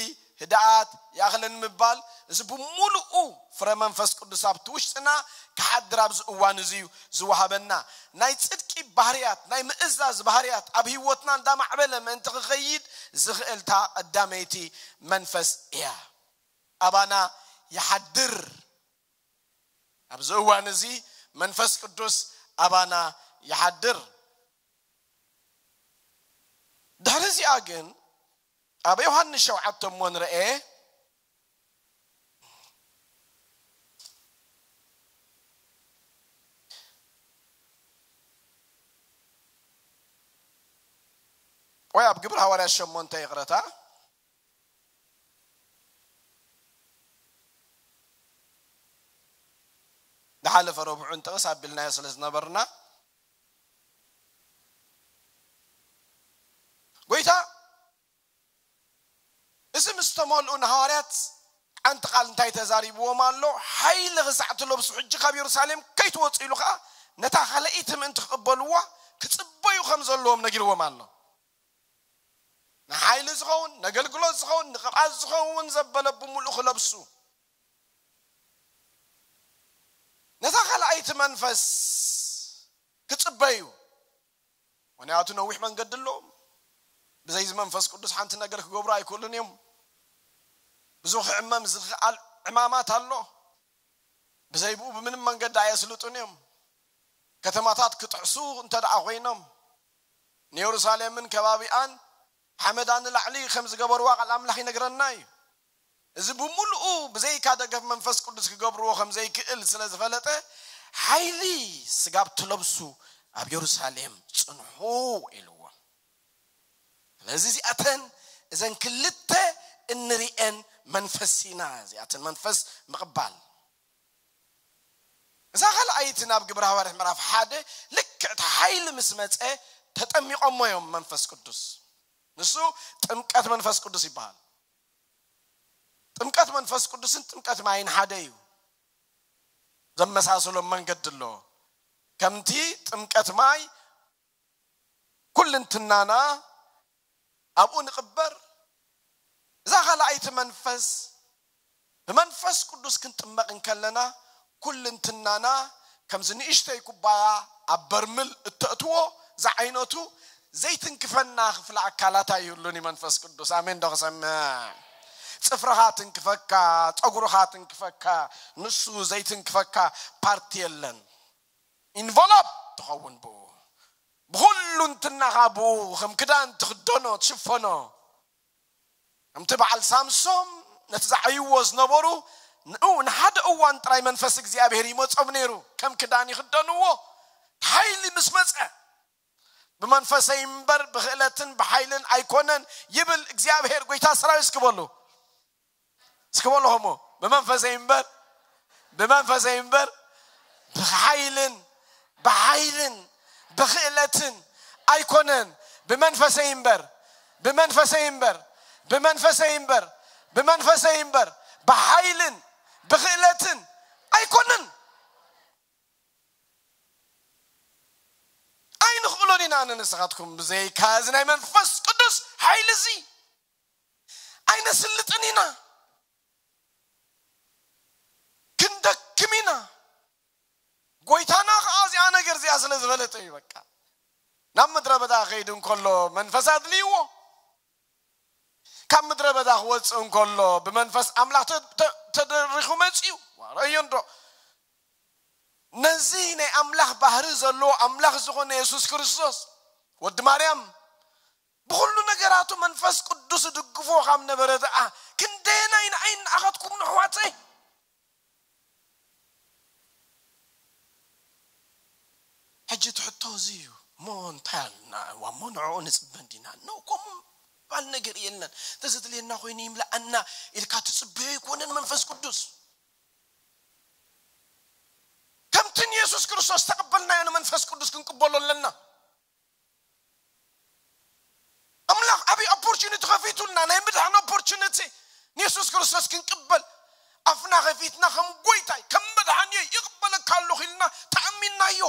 ህድኣት፣ ይኣኽለኒ ምባል፣ እዚ ብምሉኡ ፍረ መንፈስ ቅዱስ ኣብቲ ውሽጥና ክሓድር ኣብዚ እዋን እዚ እዩ ዝወሃበና። ናይ ጽድቂ ባህርያት፣ ናይ ምእዛዝ ባህርያት ኣብ ህይወትና እንዳማዕበለ ምእንቲ ክኸይድ ዝኽእል እታ ቀዳመይቲ መንፈስ እያ። ኣባና ይሓድር። ኣብዚ እዋን እዚ መንፈስ ቅዱስ ኣባና ይሓድር። ድሕሪ እዚኣ ግን ኣብ ዮሃንስ ሸውዓተ እሞ ንርኤ። ወይ ኣብ ግብሪ ሃዋርያት ሸሞንተ፣ ይቕረታ። ዝሓለፈ ረቡዕን ጥቕስ ኣቢልናዮ ስለ ዝነበርና፣ ጎይታ እዚ ምስ ተመልኡ ንሃዋርያት ሓንቲ ቃል እንታይ ተዛሪብዎም ኣሎ? ሓይሊ ክሳዕ ትለብሱ ሕጂ ካብ የሩሳሌም ከይትወጹ ኢሉ ኸኣ ነታ ካልኣይቲ ምእንቲ ክቕበልዋ ክጽበዩ ከም ዘለዎም ነጊርዎም ኣሎ። ንሓይሊ ዝኸውን፣ ነገልግሎት ዝኸውን፣ ንቕብኣት ዝኸውን ዘበለ ብምሉኡ ክለብሱ፣ ነታ ካልኣይቲ መንፈስ ክጽበዩ። ምኽንያቱ ነዊሕ መንገዲ ኣለዎም። ብዘይ እዚ መንፈስ ቅዱስ ሓንቲ ነገር ክገብሩ ኣይክእሉን እዮም። ብዙሕ ክዕመም ዝኽኣል ዕማማት ኣሎ። ብዘይ ብኡ ብምንም መንገዲ ኣየስልጡን እዮም። ከተማታት ክጥሕሱ እንተ ደኣ ኮይኖም፣ ንየሩሳሌምን ከባቢኣን ሓመዳ ንላዕሊ ከም ዝገበርዋ ቃል ኣምላኽ ይነግረና እዩ። እዚ ብምሉኡ ብዘይካ ደገፍ መንፈስ ቅዱስ ክገብርዎ ከም ዘይክእል ስለ ዝፈለጠ፣ ሓይሊ ስጋብ ትለብሱ ኣብ የሩሳሌም ጽንሑ ኢልዎም። ስለዚ እዚኣተን፣ እዘን ክልተ እንሪኤን መንፈስ ኢና፣ እዚኣተን መንፈስ ምቕባል። እዛ ካልኣይቲ ናብ ግብረ ሃዋርያት ምዕራፍ ሓደ ልክዕ እቲ ሓይሊ ምስ መጸ ተጠሚቖሞ እዮም መንፈስ ቅዱስ። ንሱ ጥምቀት መንፈስ ቅዱስ ይበሃል። ጥምቀት መንፈስ ቅዱስን ጥምቀት ማይን ሓደ እዩ። ዘመሳስሎም መንገዲ ኣሎ። ከምቲ ጥምቀት ማይ ኩልንትናና ኣብኡ ንቕበር፣ እዛ ካልኣይቲ መንፈስ፣ ብመንፈስ ቅዱስ ክንጥመቕ እንከለና፣ ኩልንትናና ከምዚ ንእሽተይ ኩባያ ኣብ በርምል እተእትዎ ዝዓይነቱ ዘይትንክፈና ክፍለ ኣካላት ኣይህሉን እዩ መንፈስ ቅዱስ። ኣሜን ዶ ክሰምዕ? ጽፍርኻ ትንክፈካ፣ ጸጉርኻ ትንክፈካ፣ ንሱ ዘይትንክፈካ ፓርቲ የለን። ኢንቨሎፕ ትኸውን ብኡ። ብኹሉ እንትናኻ ብኡ ከም ክዳን ትኽደኖ፣ ትሽፈኖ። ከምቲ በዓል ሳምሶም ነቲ ዝዓይዎ ዝነበሩ ንኡ ንሓደ እዋን ጥራይ መንፈስ እግዚኣብሔር ይመጾም ነይሩ። ከም ክዳን ይኽደንዎ። ሓይሊ ምስ መጸ፣ "ብመንፈሰይ እምበር ብኽእለትን ብሓይልን ኣይኮነን" ይብል እግዚኣብሔር። ጎይታ ሰራዊት እስኪ በሉ። እስኪ በሉ ሆሞ፣ "ብመንፈሰይ እምበር፣ ብመንፈሰይ እምበር፣ ብሓይልን፣ ብሓይልን፣ ብኽእለትን ኣይኮነን፣ ብመንፈሰይ እምበር፣ ብመንፈሰይ እምበር፣ ብመንፈሰይ እምበር፣ ብመንፈሰይ እምበር፣ ብሓይልን፣ ብኽእለትን ኣይኮነን." ኣይንኽእሎን ኢና ኣነ ንስኻትኩም ብዘይካ እዚ ናይ መንፈስ ቅዱስ ሓይሊ እዚ። ኣይነስልጥን ኢና፣ ክንደክም ኢና። ጎይታና ከዓ እዚኣ ነገር እዚኣ ስለ ዝፈለጠ እዩ። በቃ ናብ ምድረ በዳ ከይድ እንከሎ መንፈስ ኣድልይዎ። ካብ ምድረ በዳ ክወፅእ እንከሎ ብመንፈስ ኣምላኽ ተ- ተ- ተደሪኹ መፅዩ። ረእዮ እንዶ ነዚ ናይ ኣምላኽ ባህሪ ዘለዎ ኣምላኽ ዝኾነ የሱስ ክርስቶስ ወዲ ማርያም ብኹሉ ነገራቱ መንፈስ ቅዱስ ድግፎ ካብ ነበረ ደኣ ክንደየናይ ንዓይን ንኣኻትኩም ንሕዋተይ? ሕጂ እቲ ሕቶ እዚ እዩ። እሞ እንታይ ኣለና? እዋ እሞ ንዕኡ ንጽበ እንዲና? ኖ፣ ከምኡ ባል ነገር የለን። እንተዘድልየና ኮይኑ ይምልኣና ኢልካ ትጽበዮ ኣይኮነን መንፈስ ቅዱስ። ከምቲ ንየሱስ ክርስቶስ ተቐበልናዮ ንመንፈስ ቅዱስ ክንቅበሎ ኣለና። ኣምላኽ ዓብዪ ኦፖርቹኒቲ ከፊቱልና፣ ናይ ምድሓን ኦፖርቹኒቲ ንየሱስ ክርስቶስ ክንቅበል ኣፍና ከፊትና ከም ጎይታይ ከም መድሓኒ ይቕበለካ ኣለኹ ኢልና ተኣሚንናዮ።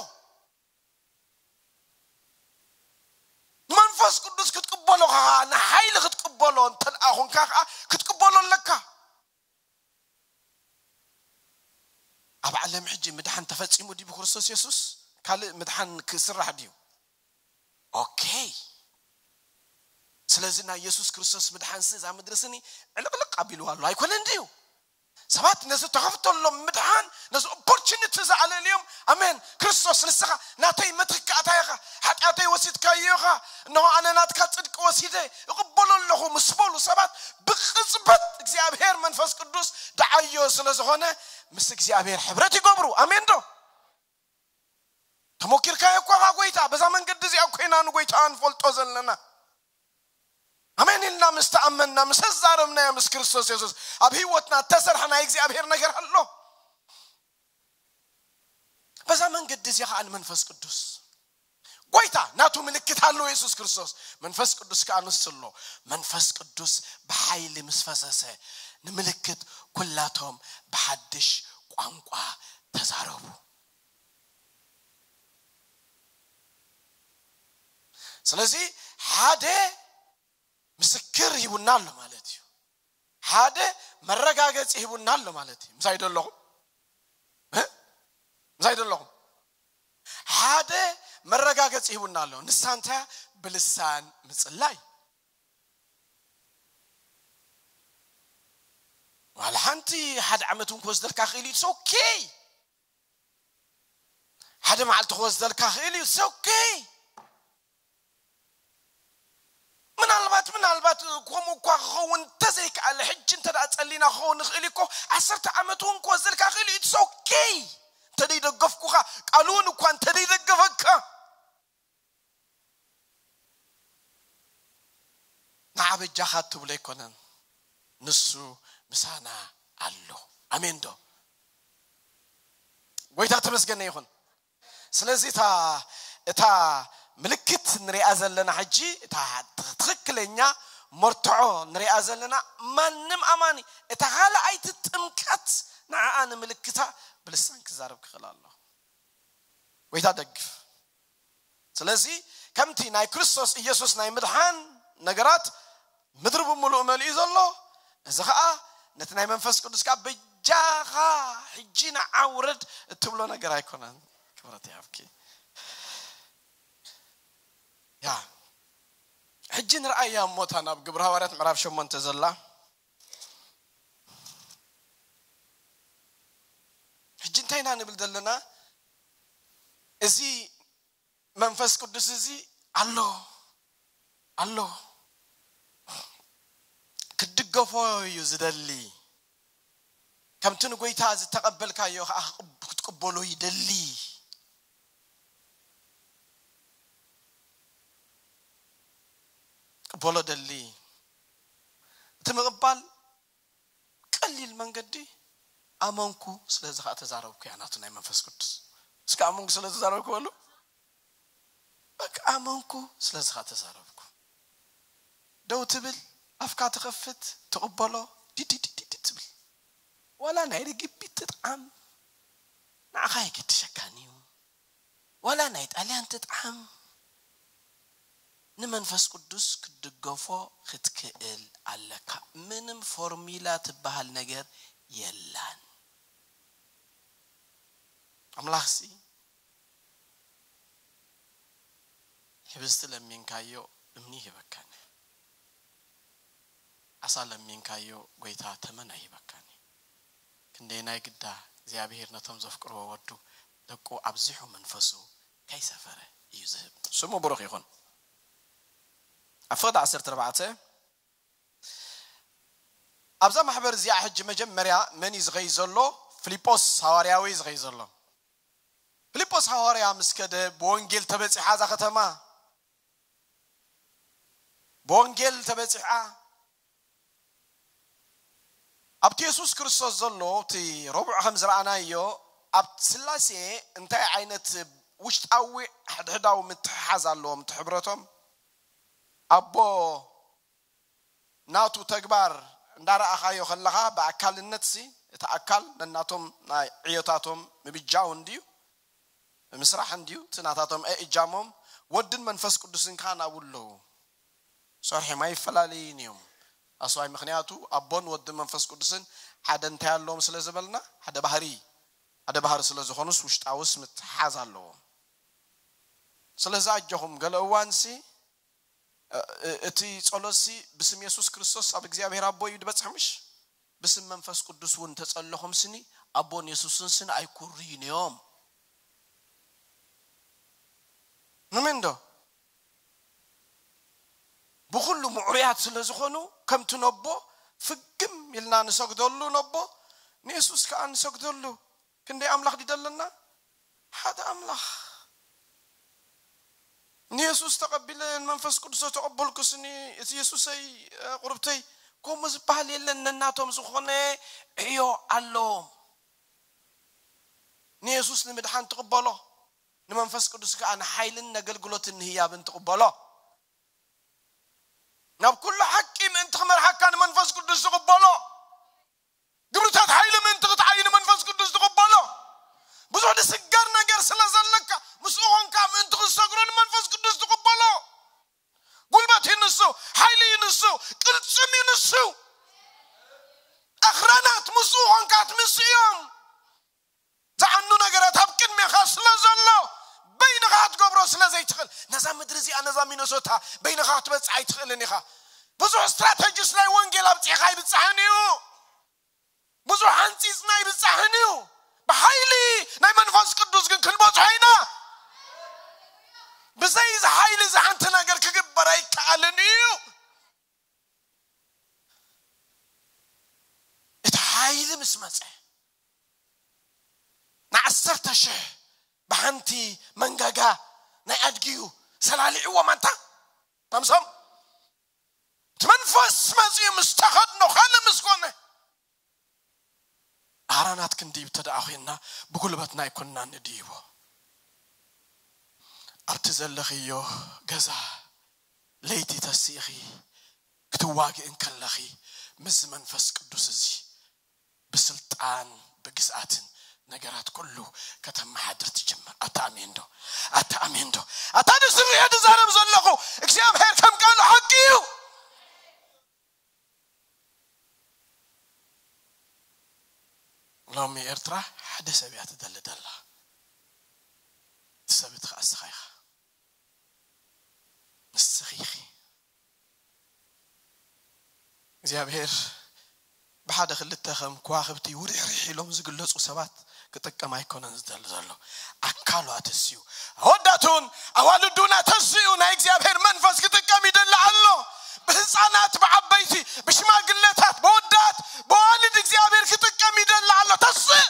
መንፈስ ቅዱስ ክትቅበሎ ከኣ ንሓይሊ ክትቅበሎ እንተደኣ ኾንካ ከኣ ክትቅበሎ ኣለካ። ኣብ ዓለም ሕጂ ምድሓን ተፈጺሙ ድዩ ብክርስቶስ የሱስ? ካልእ ምድሓን ክስራሕ ድዩ? ኦኬ። ስለዚ ናይ የሱስ ክርስቶስ ምድሓንሲ እዛ ምድሪ ስኒ ዕልቕልቕ ኣቢልዋ ኣሎ ኣይኮነን ድዩ? ሰባት ነዚ ተኸፍተሎም ምድሓን፣ ነዚ ኦፖርቹኒቲ ዝኣለልዮም፣ ኣሜን፣ ክርስቶስ ንስኻ ናተይ መትካ ኣታ ኢኻ፣ ሓጢኣተይ ወሲድካዮ ኢኻ፣ እንሆ ኣነ ናትካ ጽድቂ ወሲደ እቕበሎ ኣለኹ ምስ በሉ ሰባት ብቕጽበት እግዚኣብሔር መንፈስ ቅዱስ ደዓዮ ስለ ዝኾነ ምስ እግዚኣብሔር ሕብረት ይገብሩ። ኣሜን ዶ? ተሞኪርካዮ እኳ ኢኻ ጎይታ፣ በዛ መንገዲ እዚኣ እኮ ኢና ንጎይታ ንፈልጦ ዘለና። ኣሜን ኢልና ምስ ተኣመንና፣ ምስ ኣዛረብናዮ ምስ ክርስቶስ የሱስ ኣብ ህይወትና እተሰርሐ ናይ እግዚኣብሔር ነገር ኣሎ። በዛ መንገዲ እዚ ኸዓ ንመንፈስ ቅዱስ ጎይታ ናቱ ምልክት ኣሎ የሱስ ክርስቶስ። መንፈስ ቅዱስ ከኣ ንሱ ኣሎ። መንፈስ ቅዱስ ብሓይሊ ምስ ፈሰሰ ንምልክት ኩላቶም ብሓድሽ ቋንቋ ተዛረቡ። ስለዚ ሓደ ምስክር ሂቡና ኣሎ ማለት እዩ። ሓደ መረጋገጺ ሂቡና ኣሎ ማለት እዩ። ምሳይ ዶ ኣለኹም? እ? ምሳይ ዶ ኣለኹም? ሓደ መረጋገጺ ሂቡና ኣሎ። ንሳ እንታይ? ብልሳን ምጽላይ። ዋላ ሓንቲ ሓደ ዓመት እውን ክወስደልካ ክእል እዩ። It's okay። ሓደ መዓልቲ ክወስደልካ ክእል እዩ። It's okay። ምናልባት ምናልባት ከምኡ እኳ ክኸውን እንተዘይከኣለ፣ ሕጂ እንተ ደኣ ጸሊና ክኸውን ንኽእል እዩ እኮ፣ ዓሰርተ ዓመት እውን ክወስደልካ ክእል እዩ። It's okay። እንተ ደይደገፍኩኻ፣ ቃሉ እውን እኳ እንተ ደይደገፈካ፣ ንዓ በጃኻ እትብሎ ኣይኮነን፣ ንሱ ምሳና ኣሎ። ኣሜን ዶ? ጎይታ ተመስገነ ይኹን። ስለዚ እታ እታ ምልክት ንሪኣ ዘለና ሕጂ፣ እታ ትኽክለኛ መርትዖ ንሪኣ ዘለና፣ ማንም ኣማኒ እታ ካልኣይቲ ጥምቀት ንዓኣ ንምልክታ ብልሳን ክዛረብ ክኽእል ኣሎ። ጎይታ ደግፍ። ስለዚ ከምቲ ናይ ክርስቶስ ኢየሱስ ናይ ምድሓን ነገራት ምድሪ ብምሉእ መሊኡ ዘሎ፣ እዚ ኸዓ ነቲ ናይ መንፈስ ቅዱስ ከዓ በጃኻ ሕጂ ንዓውርድ እትብሎ ነገር ኣይኮነን። ክብረት ይሃብኪ። ያ ሕጂ ንርኣያ እሞታ ናብ ግብረ ሃዋርያት ምዕራፍ ሸሞንተ ዘላ። ሕጂ እንታይ ኢና ንብል ዘለና? እዚ መንፈስ ቅዱስ እዚ ኣሎ፣ ኣሎ። ክትድገፎ እዩ ዝደሊ። ከምቲ ንጎይታ ዝተቐበልካዮ ኸዓ ክትቅበሎ ይደሊ። ቅበሎ ደሊ። እቲ ምቕባል ቀሊል መንገዲ ኣመንኩ፣ ስለዚ ኸዓ ተዛረብኩ እያ ናቱ ናይ መንፈስ ቅዱስ። እስከ ኣመንኩ ስለ ተዛረብኩ በሉ። በቃ ኣመንኩ፣ ስለዚ ኸዓ ተዛረብኩ። ደው ትብል፣ ኣፍካ ትኸፍት፣ ትቕበሎ፣ ዲዲዲዲዲ ትብል። ዋላ ናይ ርግቢት ትጥዓም፣ ንዓኻ ኣይገድሸካን እዩ። ዋላ ናይ ጣልያን ትጥዓም፣ ንመንፈስ ቅዱስ ክትድገፎ ክትክእል ኣለካ። ምንም ፎርሚላ ትበሃል ነገር የላን። ኣምላኽሲ፣ ሕብስቲ ለሚንካዮ እምኒ ይህበካን፣ ዓሳ ለሚንካዮ ጎይታ ተመን ኣይህበካን። ክንደይ ናይ ግዳ እግዚኣብሔር ነቶም ዘፍቅርዎ ወዱ ደቁ ኣብዚሑ መንፈሱ ከይሰፈረ እዩ ዝህብ። ስሙ ብሩኽ ይኹን። ኣብ ፍቕዲ ዓሰርተ ኣርባዕተ ኣብዛ ማሕበር እዚኣ ሕጂ መጀመርያ መን እዩ ዝኸይድ ዘሎ? ፊልጶስ ሃዋርያዊ እዩ ዝኸይድ ዘሎ። ፊልጶስ ሃዋርያ ምስ ከደ ብወንጌል ተበጺሓ እዛ ከተማ። ብወንጌል ተበጺሓ። ኣብቲ የሱስ ክርስቶስ ዘሎ እቲ ረቡዕ ከም ዝረኣናዮ ኣብ ስላሴ እንታይ ዓይነት ውሽጣዊ ሕድሕዳዊ ምትሕሓዝ ኣለዎም? እቲ ሕብረቶም ኣቦ ናቱ ተግባር እንዳረኣኻዮ ከለኻ ብኣካልነት ሲ እቲ ኣካል ነናቶም ናይ ዕዮታቶም ምብጃው እንድዩ፣ ምስራሕ እንድዩ እቲ ናታቶም እእጃሞም። ወድን መንፈስ ቅዱስን ከዓ ናብኡ ኣለዉ። ሰርሖም ኣይፈላለዩን እዮም። ኣስዋይ ምኽንያቱ ኣቦን ወድን መንፈስ ቅዱስን ሓደ እንታይ ኣለዎም ስለ ዝበልና ሓደ ባህሪ ሓደ ባህሪ ስለ ዝኾኑስ ውሽጣውስ ምትሓዝ ኣለዎም። ስለዚ ኣጆኹም ገለ እዋንሲ እቲ ጸሎትሲ ብስም የሱስ ክርስቶስ ኣብ እግዚኣብሔር ኣቦ እዩ ዝበጽሕ ምሽ? ብስም መንፈስ ቅዱስ እውን ተጸለኹም ስኒ ኣቦን የሱስን ስኒ ኣይኩርዩን እዮም። ንምን ዶ? ብኹሉ ምዕሩያት ስለ ዝኾኑ ከምቲ ነቦ ፍግም ኢልና ንሰግደሉ ነቦ ንየሱስ ከዓ ንሰግደሉ። ክንደይ ኣምላኽ ድደለና? ሓደ ኣምላኽ። ንየሱስ ተቐቢለ ንመንፈስ ቅዱስ ተቐበልኩ ስኒ እቲ የሱሰይ ቁርብተይ ከምኡ ዝበሃል የለን። ነናቶም ዝኾነ ዕዮ ኣለዎም። ንየሱስ ንምድሓን ትቕበሎ፣ ንመንፈስ ቅዱስ ከዓ ንሓይልን ነገልግሎትን ንህያብን ትቕበሎ። ናብ ኩሉ ሓቂ ምእንቲ ክመርሓካ ንመንፈስ ቅዱስ ትቕበሎ። ግብርታት ሓይሊ ምእንቲ ክትዓይ ንመንፈስ ቅዱስ ትቕበሎ። ብዙሕ ድስገር ነገር ስለ ዘለካ ምስኡ ኾንካ ምእንቲ ክትሰግሮ ንመንፈስ ቅዱስ ትቕበሎ። ጉልበት እዩ ንሱ፣ ሓይሊ እዩ ንሱ፣ ቅልጽም እዩ ንሱ። ኣኽራናት ምስኡ ኾንካ ትምስ እዮም። ዝዓኑ ነገራት ኣብ ቅድሜኻ ስለ ዘሎ በይንኻ ክትገብሮ ስለ ዘይትኽእል ነዛ ምድሪ እዚኣ ነዛ ሚነሶታ በይንኻ ክትበፅሕ ኣይትኽእልን ኢኻ። ብዙሕ ስትራተጂስ ናይ ወንጌል ኣብፂሕኻ ኣይብፃሕን እዩ። ብዙሕ ሓንፂፅና ኣይብፃሕን እዩ። ብሓይሊ ናይ መንፈስ ቅዱስ ግን ክንበፅሖ ኢና። ብዘይ እዚ ሓይሊ እዚ ሓንቲ ነገር ክግበር ኣይከኣልን እዩ። እቲ ሓይሊ ምስ መፀ ንዓሰርተ ሽሕ ብሓንቲ መንጋጋ ናይ ኣድጊ እዩ ሰላሊዕዎም ኣንታ ናምሶም እቲ መንፈስ መፂኡ ምስ ተኸድኖ ካልእ ምስ ኮነ ኣራናት ክንድይብ ተደኣ ኮይንና ብጉልበትና ኣይኮንና ንድይቦ ኣብቲ ዘለኽዮ ገዛ ለይቲ ተሲእኺ ክትዋግእ እንከለኺ ምስ መንፈስ ቅዱስ እዚ ብስልጣን ብግዝኣትን ነገራት ኩሉ ከተመሓድር ትጅምር። ኣታ ኣሜን ዶ? ኣታ ኣሜን ዶ? ኣታ ንስርየ ዝዛረብ ዘለኹ እግዚኣብሔር ከም ቃሉ ሓቂ እዩ። ሎሚ ኤርትራ ሓደ ሰብ እያ ትደሊ ደላ። እቲ ሰብ እቲ ኸዓ እስኻ ኢኻ። ንስኺ ኢኺ። እግዚኣብሔር ብሓደ ክልተ ከም ከዋኽብቲ ውርሕርሕ ኢሎም ዝግለጹ ሰባት ክጥቀም ኣይኮነን ዝደሊ ዘሎ። ኣካሉ ኣተስዩ፣ ኣወዳቱን ኣዋልዱን ኣተስዩ ናይ እግዚኣብሔር መንፈስ ክጥቀም ይደሊ ኣሎ። ብህፃናት፣ ብዓበይቲ፣ ብሽማግለታት፣ ብወዳት፣ ብዋልድ እግዚኣብሔር ክጥቀም ይደሊ ኣሎ። ተስእ።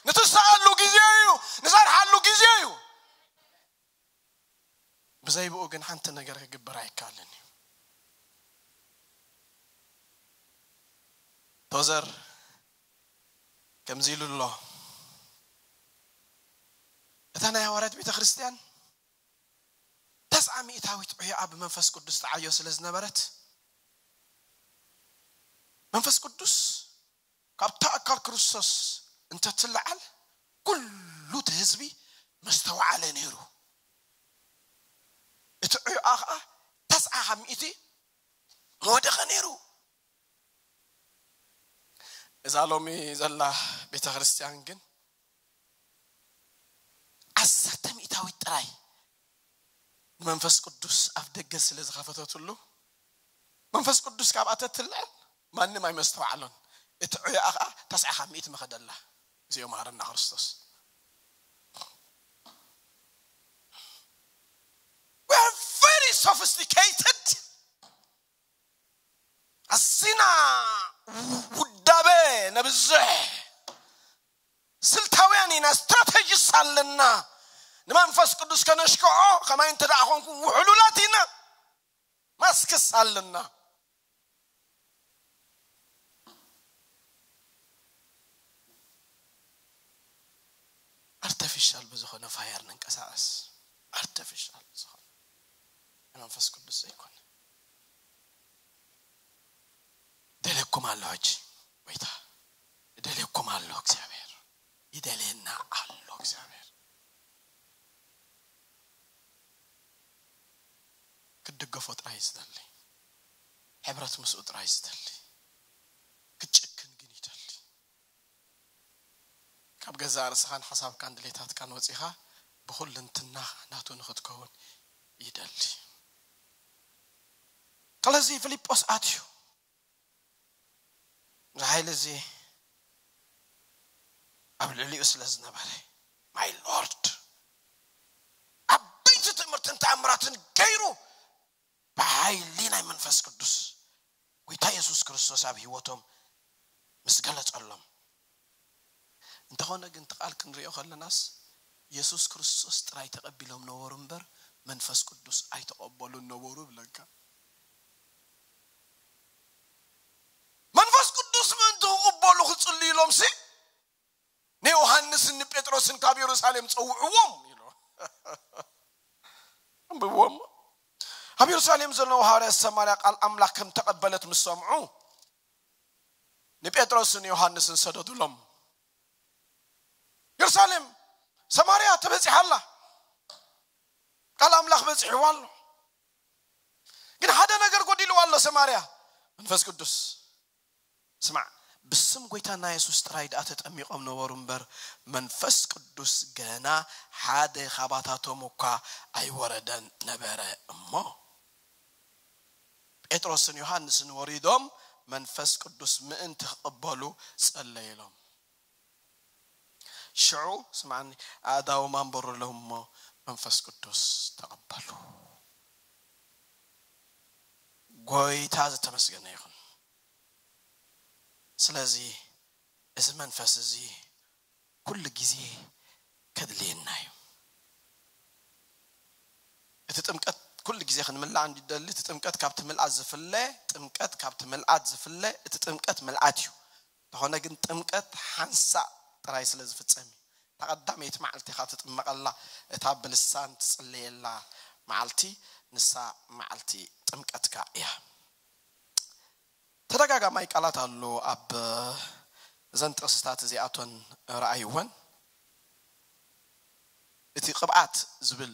ንትስኣሉ ግዜ እዩ፣ ንሰርሓሉ ግዜ እዩ። ብዘይ ብኡ ግን ሓንቲ ነገር ክግበር ኣይከኣልን እዩ። ቶዘር ከምዚ ኢሉ ኣሎ። እታ ናይ ሃዋርያት ቤተ ክርስቲያን ተስዓ ሚእታዊት ዕዮኣ ብመንፈስ ቅዱስ ተዓዮ ስለ ዝነበረት፣ መንፈስ ቅዱስ ካብታ ኣካል ክርስቶስ እንተትለዓል፣ ኩሉ እቲ ህዝቢ መስተውዓለ ነይሩ። እቲ ዕዮኣ ኸዓ ተስዓ ካብ ሚእቲ ምወደቐ ነይሩ። እዛ ሎሚ ዘላ ቤተ ክርስቲያን ግን ዓሰርተ ሚእታዊት ጥራይ ንመንፈስ ቅዱስ ኣፍ ደገ ስለ ዝኸፈተትሉ፣ መንፈስ ቅዱስ ካብኣ ተትልዕል ማንም ኣይመስተውዓሎን። እቲ ዕዮኣ ኸዓ ተስዓ ካብ ሚእቲ መኸደላ። እዚኦ መሃረና ክርስቶስ። We are very sophisticated። ኣዚና ውዳበ ነብዝሕ፣ ስልታውያን ኢና፣ ስትራቴጂስ ኣለና። ንመንፈስ ቅዱስ ከነሽክዖ ከማይ እንተ ደኣ ኾንኩም ውሕሉላት ኢና። ማስክስ ኣለና። ኣርተፊሻል ብዝኾነ ፋየር ንንቀሳቐስ። ኣርተፊሻል ብዝኾነ መንፈስ ቅዱስ ዘይኮነ። ደልየኩም ኣሎ ሕጂ ጎይታ። ይደልየኩም ኣሎ እግዚኣብሔር። ይደልየና ኣሎ እግዚኣብሔር። ክትድገፎ ጥራይ ዝደሊ፣ ሕብረት ምስኡ ጥራይ ዝደሊ፣ ክትጭክን ግን ይደሊ። ካብ ገዛእ ርእስኻን ሓሳብካን ድሌታትካን ወጺኻ ብኹልንትና ናቱ ንኽትከውን ይደሊ። ስለዚ ፊልጶስ ኣትዩ፣ እዚ ሓይሊ እዚ ኣብ ልዕሊኡ ስለ ዝነበረ፣ ማይ ሎርድ፣ ዓበይቲ ትምህርትን ተኣምራትን ገይሩ፣ ብሓይሊ ናይ መንፈስ ቅዱስ ጎይታ የሱስ ክርስቶስ ኣብ ህይወቶም ምስ ገለጸሎም። እንተኾነ ግን፣ እቲ ቃል ክንሪኦ ከለናስ፣ የሱስ ክርስቶስ ጥራይ ተቐቢሎም ነበሩ እምበር፣ መንፈስ ቅዱስ ኣይተቐበሉን ነበሩ ብለካ። መንፈስ ቅዱስ ምእንቲ ክቕበሉ ክጽልዩ ኢሎምሲ፣ ንዮሃንስን ንጴጥሮስን ካብ የሩሳሌም ጸውዕዎም ኢሉ። ኣንብብዎም። ኣብ የሩሳሌም ዘለዉ ሃዋርያት ሰማርያ ቃል ኣምላኽ ከም ተቐበለት ምስ ሰምዑ፣ ንጴጥሮስን ዮሃንስን ሰደዱሎም። የሩሳሌም፣ ሰማርያ ተበጺሓ ኣላ። ቃል ኣምላኽ በጺሕዋ ኣሎ። ግን ሓደ ነገር ጎዲልዋ ኣሎ ሰማርያ፣ መንፈስ ቅዱስ። ስማዕ፣ ብስም ጎይታና የሱስ ጥራይ ደኣ ተጠሚቖም ነበሩ እምበር፣ መንፈስ ቅዱስ ገና ሓደ ኻባታቶም እኳ ኣይወረደን ነበረ እሞ። ጴጥሮስን ዮሃንስን ወሪዶም መንፈስ ቅዱስ ምእንቲ ክቕበሉ ጸለይሎም። ሽዑ፣ ስማዕኒ፣ ኣእዳዎም ኣንበሩሎም እሞ መንፈስ ቅዱስ ተቐበሉ። ጎይታ ዝተመስገነ ይኹን። ስለዚ፣ እዚ መንፈስ እዚ ኩሉ ግዜ ከድልየና እዩ። እቲ ጥምቀት ኩሉ ግዜ ክንምላእ እንዲደሊ፣ እቲ ጥምቀት ካብቲ ምልኣት ዝፍለ፣ ጥምቀት ካብቲ ምልኣት ዝፍለ፣ እቲ ጥምቀት ምልኣት እዩ። እንተኾነ ግን ጥምቀት ሓንሳእ ጥራይ ስለ ዝፍጸም እዩ። እታ ቀዳመይቲ መዓልቲ ኢኻ ትጥመቐላ፣ እታ ብልሳን ትጽለየላ መዓልቲ፣ ንሳ መዓልቲ ጥምቀትካ እያ። ተደጋጋማይ ቃላት ኣሎ ኣብ እዘን ጥቕስታት እዚኣቶን ረኣይወን። እቲ ቅብኣት ዝብል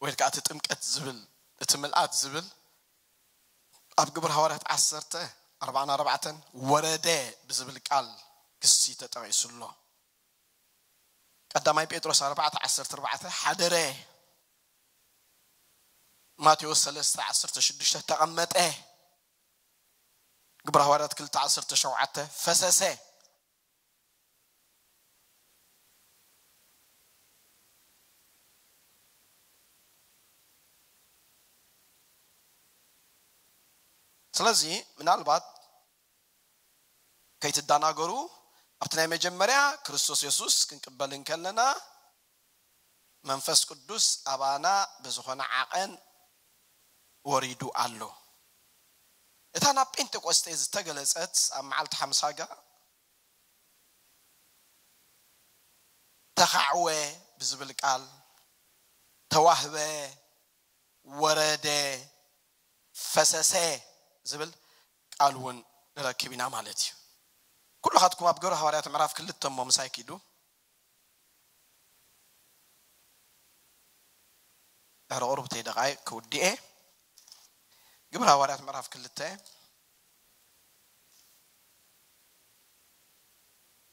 ወይ ከዓ እቲ ጥምቀት ዝብል፣ እቲ ምልኣት ዝብል ኣብ ግብሪ ሃዋርያት ዓሰርተ ኣርባዓን ኣርባዕተን ወረደ ብዝብል ቃል ክሲ ተጠቒሱ ኣሎ። ቀዳማይ ጴጥሮስ ኣርባዕተ ዓሰርተ ኣርባዕተ ሓደረ። ማቴዎስ ሰለስተ ዓሰርተ ሽዱሽተ ተቐመጠ። ግብረ ሃዋርያት ክልተ ዓሰርተ ሸውዓተ ፈሰሰ። ስለዚ ምናልባት ከይትደናገሩ፣ ኣብቲ ናይ መጀመርያ ክርስቶስ የሱስ ክንቅበል እንከለና መንፈስ ቅዱስ ኣባና ብዝኾነ ዓቐን ወሪዱ ኣሎ። እታ ናብ ጴንጤቆስጤ ዝተገለጸት ኣብ መዓልቲ ሓምሳጋ ተኻዕወ ብዝብል ቃል፣ ተዋህበ፣ ወረደ፣ ፈሰሰ ዝብል ቃል እውን ንረክብ ኢና ማለት እዩ። ኩልኻትኩም ኣብ ግብረ ሃዋርያት ምዕራፍ ክልተ እሞ ምሳይ ኪዱ። ድሕሪ ቁሩብ ተይ ደቓይቕ ክውድኤ። ግብረ ሃዋርያት ምዕራፍ ክልተ።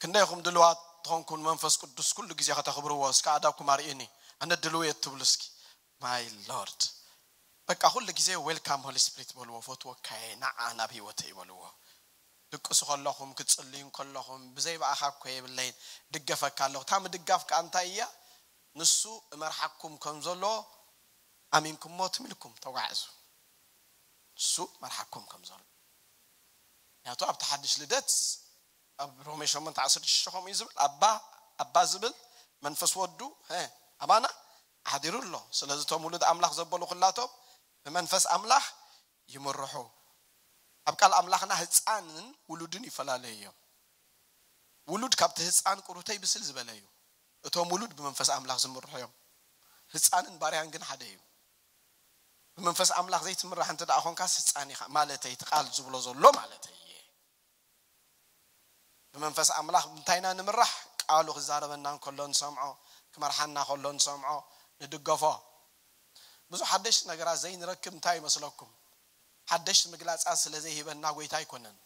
ክንደይኹም ድልዋት ትኾንኩን መንፈስ ቅዱስ ኩሉ ግዜ ከተኽብርዎ? እስከ ኣዳብኩም ኣርእዩኒ። ኣነ ድልው እየ ትብሉ እስኪ። My Lord። በቃ ኩሉ ግዜ ዌልካም ሆሊ ስፒሪት በልዎ። ፈትወካየ፣ ንዓ ናብ ህይወተይ በልዎ። ድቅሱ ከለኹም፣ ክትጽልዩ ከለኹም፣ ብዘይ ብኣኻ እኮ የብለይን፣ ድገፈካ ኣለኹ። እታ ምድጋፍ ከኣ እንታይ እያ? ንሱ እመርሓኩም ከም ዘሎ ኣሚንኩሞ ትም ኢልኩም ተጓዕዙ። ንሱ መርሓኩም ከም ዘሎ። ምክንያቱ ኣብቲ ሓድሽ ልደት ኣብ ሮሜ ሸሞንተ ዓሰርተ ሽዱሽተ ከምኡ እዩ ዝብል፣ ኣባ፣ ኣባ ዝብል መንፈስ ወዱ፣ ሀ፣ ኣባና ሓዲሩ ኣሎ። ስለዚ እቶም ውሉድ ኣምላኽ ዘበሉ ኩላቶም ብመንፈስ ኣምላኽ ይምርሑ። ኣብ ቃል ኣምላኽና ህፃንን ውሉድን ይፈላለዩ እዮም። ውሉድ ካብቲ ህፃን ቁሩተይ ብስል ዝበለ እዩ። እቶም ውሉድ ብመንፈስ ኣምላኽ ዝምርሑ እዮም። ህፃንን ባርያን ግን ሓደ እዩ። ብመንፈስ ኣምላኽ ዘይትምራሕ እንተ ደኣ ኾንካስ ህፃን ኢኻ ማለተይ፣ እቲ ቃል ዝብሎ ዘሎ ማለተይ እየ። ብመንፈስ ኣምላኽ እንታይ ኢና ንምራሕ? ቃሉ ክዛረበና እንከሎ ንሰምዖ፣ ክመርሓና ከሎ ንሰምዖ፣ ንድገፎ። ብዙሕ ሓደሽቲ ነገራት ዘይንረክብ እንታይ ይመስለኩም? ሓደሽቲ ምግላጻት ስለ ዘይህበና ጎይታ ኣይኮነን።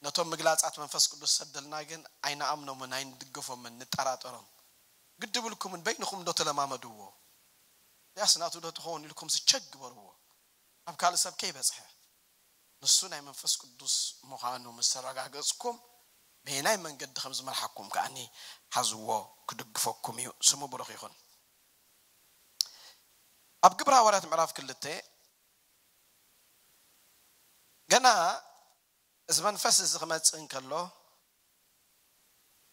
ነቶም ምግላጻት መንፈስ ቅዱስ ሰደልና ግን ኣይንኣምኖምን፣ ኣይንድገፎምን፣ ንጠራጠሮም። ግዲ ብልኩምን በይንኹም ዶ ተለማመድዎ? ያስ ናቱ ዶ ትኸውን ኢልኩም ስቸክ ግበርዎ። ኣብ ካልእ ሰብ ከይበጽሐ። ንሱ ናይ መንፈስ ቅዱስ ምዃኑ ምስ ተረጋገጽኩም፣ በየናይ መንገዲ ከም ዝመርሓኩም ከኣኒ ሓዝዎ፣ ክድግፈኩም እዩ። ስሙ ብሩኽ ይኹን። ኣብ ግብረ ሃዋርያት ምዕራፍ ክልተ፣ ገና እዚ መንፈስ እዚ ክመጽእ እንከሎ፣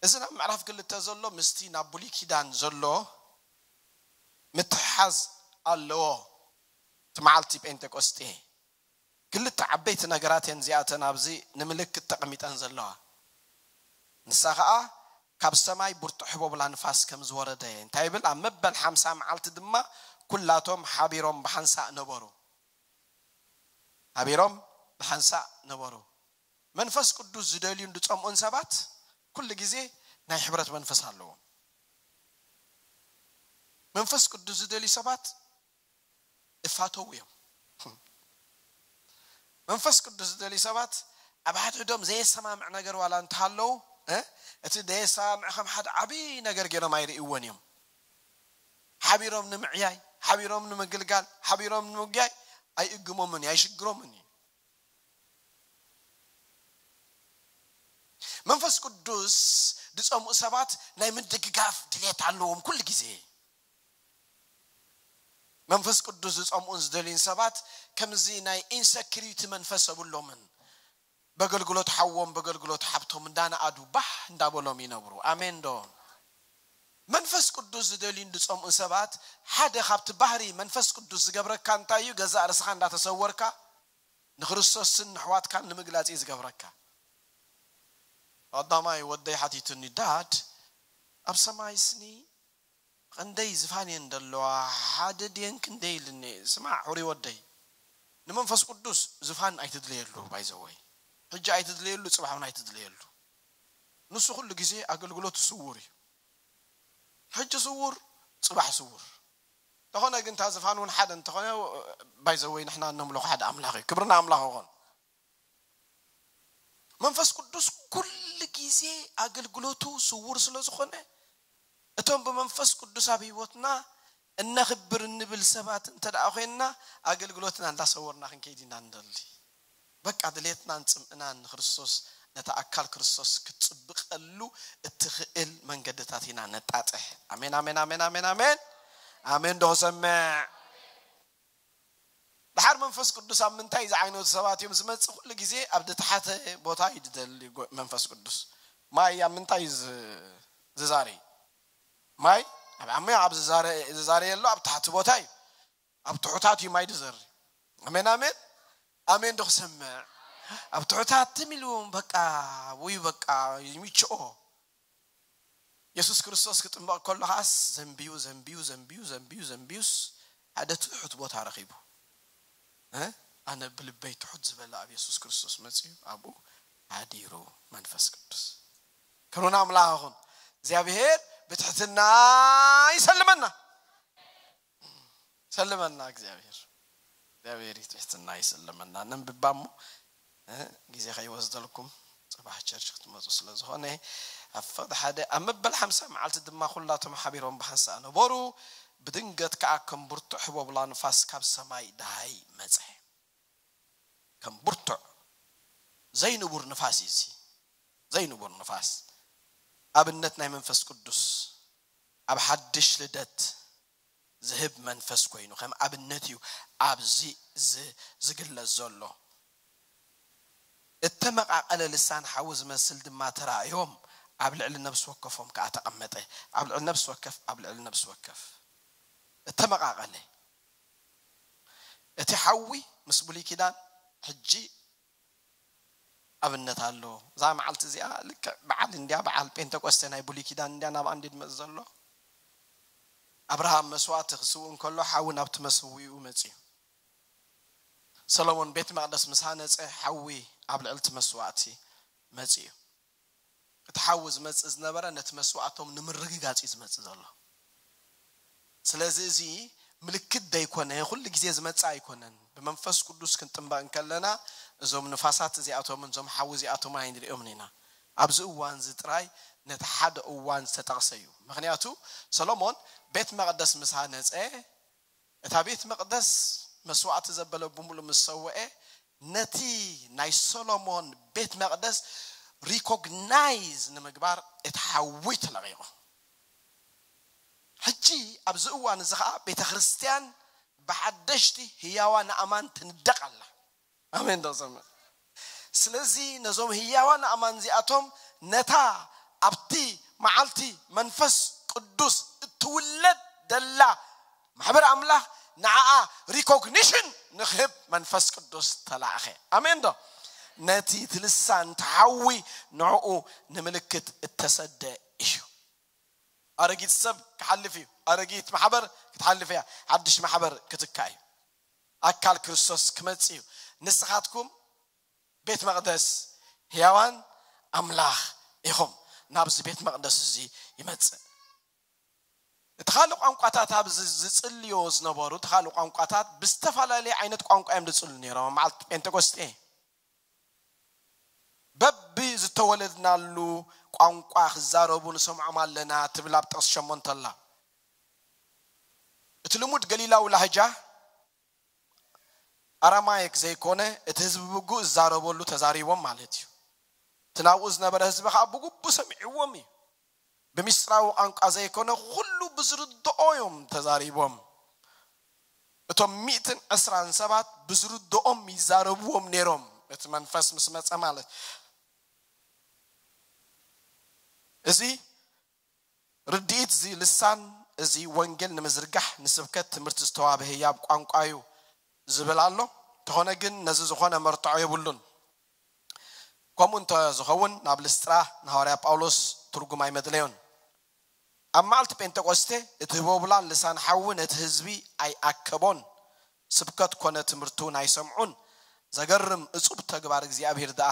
እዚ ናብ ምዕራፍ ክልተ ዘሎ ምስቲ ናብ ብሉይ ኪዳን ዘሎ ምትሕሓዝ ኣለዎ። እቲ መዓልቲ ጴንጤቆስጤ ክልተ ዓበይቲ ነገራት እየን እዚኣተን ኣብዚ ንምልክት ተቐሚጠን ዘለዋ። ንሳ ኸኣ ካብ ሰማይ ብርቱዕ ህቦብላ ንፋስ ከም ዝወረደ እንታይ ይብል? ኣብ መበል ሓምሳ መዓልቲ ድማ ኩላቶም ሓቢሮም ብሓንሳእ ነበሩ። ሓቢሮም ብሓንሳእ ነበሩ። መንፈስ ቅዱስ ዝደልዩን ዝጸምኡን ሰባት ኩሉ ግዜ ናይ ሕብረት መንፈስ ኣለዎም። መንፈስ ቅዱስ ዝደልዩ ሰባት እፋተው እዮም። መንፈስ ቅዱስ ዝደልዩ ሰባት ኣብ ሓድሕዶም ዘየሰማምዕ ነገር ዋላ እንተሃለዉ፣ እ፣ እቲ ዘየሰማምዕ ከም ሓደ ዓብዪ ነገር ገይሮም ኣይርእይዎን እዮም። ሓቢሮም ንምዕያይ፣ ሓቢሮም ንምግልጋል፣ ሓቢሮም ንምጉያይ ኣይእግሞምን እዩ፣ ኣይሽግሮምን እዩ። መንፈስ ቅዱስ ዝጸምኡ ሰባት ናይ ምድግጋፍ ድሌት ኣለዎም ኩሉ ግዜ። መንፈስ ቅዱስ ዝጸምኡን ዝደልዩን ሰባት ከምዚ ናይ ኢንሰኪሪቲ መንፈስ የብሎምን። በገልግሎት ሓዎም፣ በገልግሎት ሓብቶም እንዳነኣዱ ባህ እንዳበሎም ይነብሩ። ኣሜን ዶ? መንፈስ ቅዱስ ዝደልዩን ዝጸምኡን ሰባት ሓደ ካብቲ ባህሪ መንፈስ ቅዱስ ዝገብረካ እንታይ እዩ? ገዛእ ርእስኻ እንዳተሰወርካ ንክርስቶስን ንሕዋትካን ንምግላጽ እዩ ዝገብረካ። ቀዳማይ ወደይ ሓቲቱኒ፣ ዳድ፣ ኣብ ሰማይ ስኒ ክንደይ ዝፋን እየን ዘለዋ፣ ሓደ ድየን ክንደይ ኢልኒ። ስማዕ፣ ሕሩይ ወደይ፣ ንመንፈስ ቅዱስ ዝፋን ኣይትድለየሉ፣ ባይዘወይ። ሕጂ ኣይትድለየሉ፣ ጽባሕ እውን ኣይትድለየሉ። ንሱ ኩሉ ግዜ ኣገልግሎቱ ስዉር እዩ። ሕጂ ስዉር፣ ጽባሕ ስዉር። እንተኾነ ግን፣ እታ ዝፋን እውን ሓደ እንተኾነ፣ ባይዘወይ፣ ንሕና እነምልኾ ሓደ ኣምላኽ እዩ። ክብሪ ንኣምላኽ ይኹን። መንፈስ ቅዱስ ኩሉ ግዜ ኣገልግሎቱ ስውር ስለ ዝኾነ፣ እቶም ብመንፈስ ቅዱስ ኣብ ህይወትና እነኽብር እንብል ሰባት እንተ ደኣ ኮይንና፣ ኣገልግሎትና እንዳሰወርና ክንከይድ ኢና ንደሊ። በቃ ድሌትናን ጽምእናን ንክርስቶስ፣ ነቲ ኣካል ክርስቶስ ክትጽብቐሉ እትኽእል መንገድታት ኢና ነጣጥሕ። ኣሜን፣ ኣሜን፣ ኣሜን፣ ኣሜን፣ ኣሜን። ኣሜን ዶ ክሰምዕ? ድሓር መንፈስ ቅዱስ ኣብ ምንታይ ዝዓይነቱ ሰባት እዮም ዝመጽእ? ኩሉ ግዜ ኣብ ዝተሓተ ቦታ እዩ ዝደሊ ጎ-፣ መንፈስ ቅዱስ። ማይ ኣብ ምንታይ እዩ ዝ-፣ ዝዛሪ? ማይ ኣብ ዓሚቕ ኣብ ዝዛረ-፣ ዝዛረየሉ ኣብ ታሕቲ ቦታ እዩ። ኣብ ትሑታት እዩ ማይ ዝዘሪ። ኣሜን፣ ኣሜን። ኣሜን ዶ ክሰምዕ? ኣብ ትሑታት ትም ኢሉ በቃ፣ ውይ በቃ ይምችኦ። የሱስ ክርስቶስ ክጥምቕ ከሎ ኸኣስ ዘንብዩ፣ ዘንብዩ፣ ዘንብዩ፣ ዘንብዩ፣ ዘንብዩስ ሓደ ትሑት ቦታ ረኺቡ። እ? ኣነ ብልበይ ትሑት ዝበለ ኣብ የሱስ ክርስቶስ መጺኡ ኣብኡ ሓዲሩ መንፈስ ቅዱስ። ክብሪ ንኣምላኽ ይኹን። እግዚኣብሔር ብትሕትና ይሰልመና። ሰልመና እግዚኣብሔር። እግዚኣብሔር ትሕትና ይሰልመና። ነንብባ እሞ፣ እ፣ ግዜ ከይወስደልኩም ጽባሕ ቸርች ክትመጹ ስለ ዝኾነ፣ ኣብ ፍቕዲ ሓደ ኣብ መበል ሓምሳ መዓልቲ ድማ ኩላቶም ሓቢሮም ብሓንሳእ ነበሩ። ብድንገት ከኣ ከም ብርቱዕ ህቦብላ ንፋስ ካብ ሰማይ ደሃይ መጸ። ከም ብርቱዕ ዘይንቡር ንፋስ እዩ እዚ። ዘይንቡር ንፋስ። ኣብነት ናይ መንፈስ ቅዱስ ኣብ ሓድሽ ልደት ዝህብ መንፈስ ኮይኑ ከም ኣብነት እዩ ኣብዚ ዝ-፣ ዝግለጽ ዘሎ። እተመቓቐለ ልሳን ሓዊ ዝመስል ድማ ተራእዮም፣ ኣብ ልዕሊ ነፍሲ ወከፎም ከኣ ተቐመጠ። ኣብ ልዕሊ ነፍሲ ወከፍ፣ ኣብ ልዕሊ ነፍሲ ወከፍ። እተመቓቐለ። እቲ ሓዊ ምስ ብሉይ ኪዳን ሕጂ ኣብነት ኣሎ። እዛ መዓልቲ እዚኣ ልክዕ በዓል እንድያ፣ በዓል ጴንጠቆስቴ ናይ ብሉይ ኪዳን እንድያ፣ ናብኣ እንድዩ ዝመጽእ ዘሎ። ኣብርሃም መስዋእቲ ክስውእ እንከሎ ሓዊ ናብቲ መሰዊኡ መጺኡ። ሰሎሞን ቤት መቕደስ ምስ ሃነጸ ሓዊ ኣብ ልዕሊ እቲ መስዋእቲ መጺኡ። እቲ ሓዊ ዝመጽእ ዝነበረ ነቲ መስዋእቶም ንምርግጋጽ እዩ ዝመጽእ ዘሎ። ስለዚ እዚ ምልክት ደይኮነ፣ ኩሉ ግዜ ዝመጽእ ኣይኮነን። ብመንፈስ ቅዱስ ክንጥምበቕ እንከለና እዞም ንፋሳት እዚኣቶምን እዞም ሓዊ እዚኣቶምን ኣይንሪኦምን ኢና። ኣብዚ እዋን እዚ ጥራይ ነቲ ሓደ እዋን ዝተጠቕሰ እዩ። ምኽንያቱ ሰሎሞን ቤት መቕደስ ምስ ሃነጸ፣ እታ ቤት መቕደስ መስዋእቲ ዘበለ ብምሉእ ምስ ሰውአ፣ ነቲ ናይ ሰሎሞን ቤት መቕደስ ሪኮግናይዝ ንምግባር እቲ ሓዊ ተለቒቑ። ሕጂ ኣብዚ እዋን እዚ ኸኣ ቤተ ክርስቲያን ብሓደሽቲ ህያዋን ኣእማን ትንደቕ ኣላ። ኣሜን ዶ ሰምዕ? ስለዚ ነዞም ህያዋን ኣእማን እዚኣቶም ነታ ኣብቲ መዓልቲ መንፈስ ቅዱስ እትውለድ ደላ ማሕበር ኣምላኽ ንዓኣ ሪኮግኒሽን ንኽህብ መንፈስ ቅዱስ ተላእኸ። ኣሜን ዶ? ነቲ እቲ ልሳን፣ እቲ ሓዊ ንዕኡ ንምልክት እተሰደ እዩ። ኣረጊት ሰብ ክሓልፍ እዩ። ኣረጊት ማሕበር ክትሓልፍ እያ። ሓድሽ ማሕበር ክትካእ እዩ። ኣካል ክርስቶስ ክመጽእ እዩ። ንስኻትኩም ቤት መቕደስ ህያዋን ኣምላኽ ኢኹም። ናብዚ ቤት መቕደስ እዚ ይመጽእ። እቲ ካልእ ቋንቋታት ኣብዚ ዝጽልዮ ዝነበሩ፣ እቲ ካልእ ቋንቋታት ብዝተፈላለየ ዓይነት ቋንቋ እዮም ዝጽሉ ነይሮም። ኣብ መዓልቲ ጴንጠቆስጤ በቢ ዝተወለድናሉ ቋንቋ ክዛረቡ ንሰምዖም ኣለና ትብል ኣብ ጥቕሲ ሸሞንተ ኣላ። እቲ ልሙድ ገሊላዊ ላህጃ ኣራማይክ ዘይኮነ፣ እቲ ህዝቢ ብግኡ ዝዛረበሉ ተዛሪቦም ማለት እዩ። እቲ ናብኡ ዝነበረ ህዝቢ ኸኣ ብግቡእ ሰሚዕዎም እዩ። ብምስጢራዊ ቋንቋ ዘይኮነ፣ ኩሉ ብዝርድኦ እዮም ተዛሪቦም። እቶም ሚእትን ዕስራን ሰባት ብዝርድኦም ይዛረብዎም ነይሮም፣ እቲ መንፈስ ምስ መጸ ማለት። እዚ ርድኢት፣ እዚ ልሳን፣ እዚ ወንጌል ንምዝርጋሕ፣ ንስብከት ትምህርቲ ዝተዋህበ ህያብ ቋንቋ እዩ ዝብል ኣሎ። እንተኾነ ግን ነዚ ዝኾነ መርትዖ የብሉን። ከምኡ እንተ ዝኸውን ናብ ልስጥራ ንሃዋርያ ጳውሎስ ትርጉም ኣይመድለዮን። ኣብ መዓልቲ ጴንጠቆስቴ እቲ ህቦብላን ልሳን ሓዊ ነቲ ህዝቢ ኣይኣከቦን። ስብከት ኮነ ትምህርቲ እውን ኣይሰምዑን። ዘገርም እጹብ ተግባር እግዚኣብሔር ደኣ፣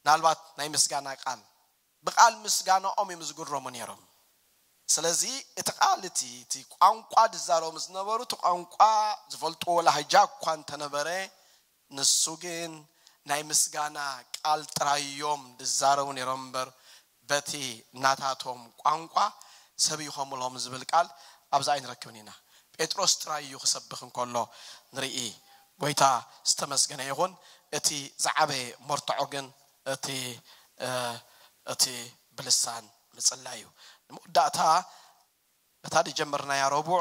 ምናልባት ናይ ምስጋና ቃል፣ ብቃል ምስጋናኦም እዮም ዝግረሙ ነይሮም። ስለዚ እቲ ቃል እቲ፣ እቲ ቋንቋ ዝዛረቡ ዝነበሩ፣ እቲ ቋንቋ ዝፈልጥዎ ላህጃ እኳ እንተነበረ፣ ንሱ ግን ናይ ምስጋና ቃል ጥራይ እዮም ዝዛረቡ ነይሮም እምበር፣ በቲ ናታቶም ቋንቋ ሰብ ይኾምሎም ዝብል ቃል ኣብዛ ኣይንረክብን ኢና። ጴጥሮስ ጥራይ እዩ ክሰብኽ እንከሎ ንርኢ። ጎይታ ዝተመስገነ ይኹን። እቲ ዝዓበየ መርትዖ ግን እቲ፣ እ፣ እቲ ብልሳን ምጽላይ እዩ። ንመወዳእታ እታ ዝጀመርናያ ረቡዕ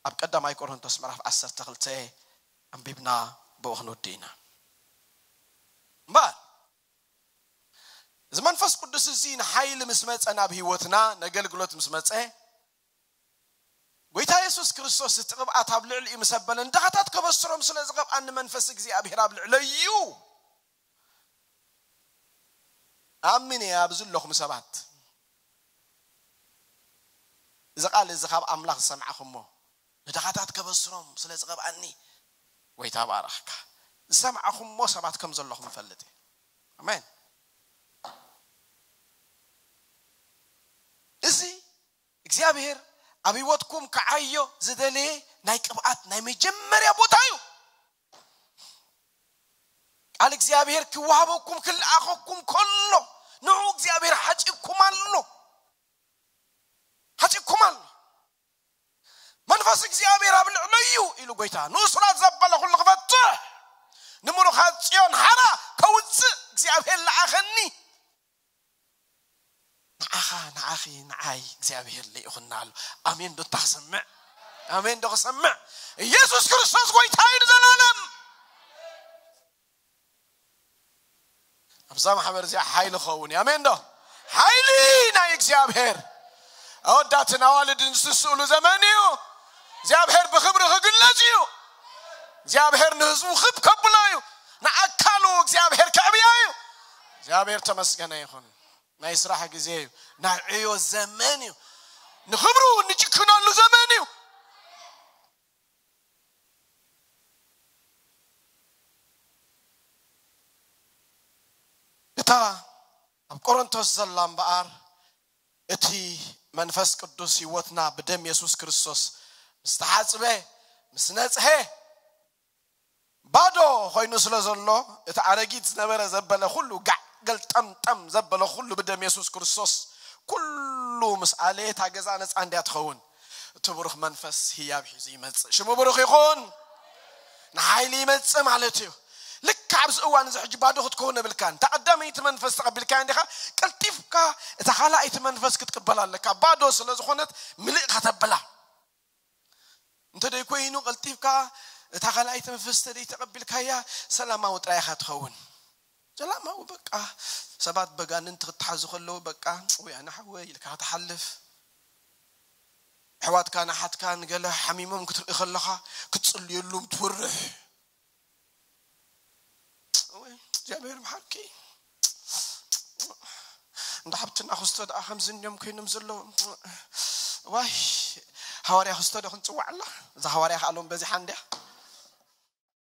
ኣብ ቀዳማይ ቆሮንቶስ ምዕራፍ ዓሰርተ ክልተ ኣንቢብና ብኡ ክንውድእ ኢና። እምበኣር፣ እዚ መንፈስ ቅዱስ እዚ ንሓይሊ ምስ መጸ፣ ናብ ህይወትና ነገልግሎት ምስ መጸ፣ ጎይታ የሱስ ክርስቶስ እቲ ቅብኣት ኣብ ልዕሊኡ ምስ ኣበለ፣ ንድኻታት ከበስሮም ስለ ዝቐብኣኒ መንፈስ እግዚኣብሔር ኣብ ልዕለይ እዩ። ኣምን እየ ኣብዚ ኣለኹም ሰባት። እዚ ቃል እዚ ካብ ኣምላኽ ዝሰማዕኹሞ፣ ንድኻታት ከበስሮም ስለ ዝቐብኣኒ፣ ጎይታ ባረኽካ። ዝሰማዕኹሞ ሰባት ከም ዘለኹም እፈልጥ እየ። ኣሜን። እዚ እግዚኣብሔር ኣብ ህይወትኩም ክዓዮ ዝደለየ ናይ ቅብኣት ናይ መጀመርያ ቦታ እዩ። ቃል እግዚኣብሔር ክወሃበኩም ክልኣኸኩም ከሎ፣ ንዑ እግዚኣብሔር ሓጺብኩም ኣሎ። ሓጺብኩም ኣሎ። መንፈስ እግዚኣብሔር ኣብ ልዕለይ እዩ ኢሉ ጎይታ፣ ንእሱራት ዘበለ ኩሉ ክፈትሕ፣ ንምሩኻት ጽዮን ሓራ ከውጽእ እግዚኣብሔር ለኣኸኒ። ንዓኻ፣ ንዓኺ፣ ንዓይ እግዚኣብሔር ልኢኹና ኣሎ። ኣሜን ዶ? እታ ክሰምዕ፣ ኣሜን ዶ ክሰምዕ? ኢየሱስ ክርስቶስ ጎይታ እዩ ንዘላለም። ኣብዛ ማሕበር እዚኣ ሓይሊ ክኸውን እዩ። ኣሜን ዶ? ሓይሊ ናይ እግዚኣብሔር። ኣወዳትን ኣዋልድን ዝስስእሉ ዘመን እዩ። እግዚኣብሔር ብክብሪ ክግለጽ እዩ። እግዚኣብሔር ንህዝቡ ክብ ከብሎ እዩ። ንኣካሉ እግዚኣብሔር ከዕብያ እዩ። እግዚኣብሔር ተመስገነ ይኹን። ናይ ስራሕ ግዜ እዩ። ናይ ዕዮ ዘመን እዩ። ንክብሩ እንጭክነሉ ዘመን እዩ። እታ ኣብ ቆሮንቶስ ዘላ እምበኣር፣ እቲ መንፈስ ቅዱስ ህይወትና ብደም የሱስ ክርስቶስ ምስ ተሓጽበ፣ ምስ ነጽሄ፣ ባዶ ኮይኑ ስለ ዘሎ፣ እቲ ኣረጊት ዝነበረ ዘበለ ኩሉ፣ ጋዕ ገልጠምጠም ዘበለ ኩሉ ብደም የሱስ ክርስቶስ ኩሉ ምስ ኣለ፣ እታ ገዛ ነጻ እንድያ ትኸውን። እቲ ብሩኽ መንፈስ ህያብ ሒዙ ይመጽእ። ሽሙ ብሩኽ ይኹን። ንሓይሊ ይመጽእ ማለት እዩ። ልክዕ ኣብዚ እዋን እዚ ሕጂ ባዶ ክትከውን የብልካን። እታ ቀዳመይቲ መንፈስ ተቐቢልካያ እንዲኻ፣ ቀልጢፍካ እታ ካልኣይቲ መንፈስ ክትቅበል ኣለካ። ባዶ ስለ ዝኾነት ምልእ ከተብላ። እንተ ደይ ኮይኑ ቀልጢፍካ እታ ካልኣይቲ መንፈስ እንተ ደይ ተቐቢልካያ፣ ሰላማዊ ጥራይ ኢኻ ትኸውን። ሰላማዊ በቃ፣ ሰባት በጋንንቲ ክትሓዙ ከለዉ በቃ፣ "ወይ ኣነ ሓወይ" ኢልካ ክትሓልፍ፣ ኣሕዋትካን ኣሓትካን ገለ ሓሚሞም ክትርኢ ከለኻ ክትጽልየሉም ትወርሕ። ወይ እግዚኣብሔር መሓርኪ። እንዳ ሓብትና ክስቶ ደኣ ከምዚ እንዲዮም ኮይኖም ዘለዉ። ዋይ፣ ሃዋርያ ክስቶ ዶ ክንጽዋዕ ኣላ? እዛ ሃዋርያ ከኣ ሎም በዚሓ እንድያ።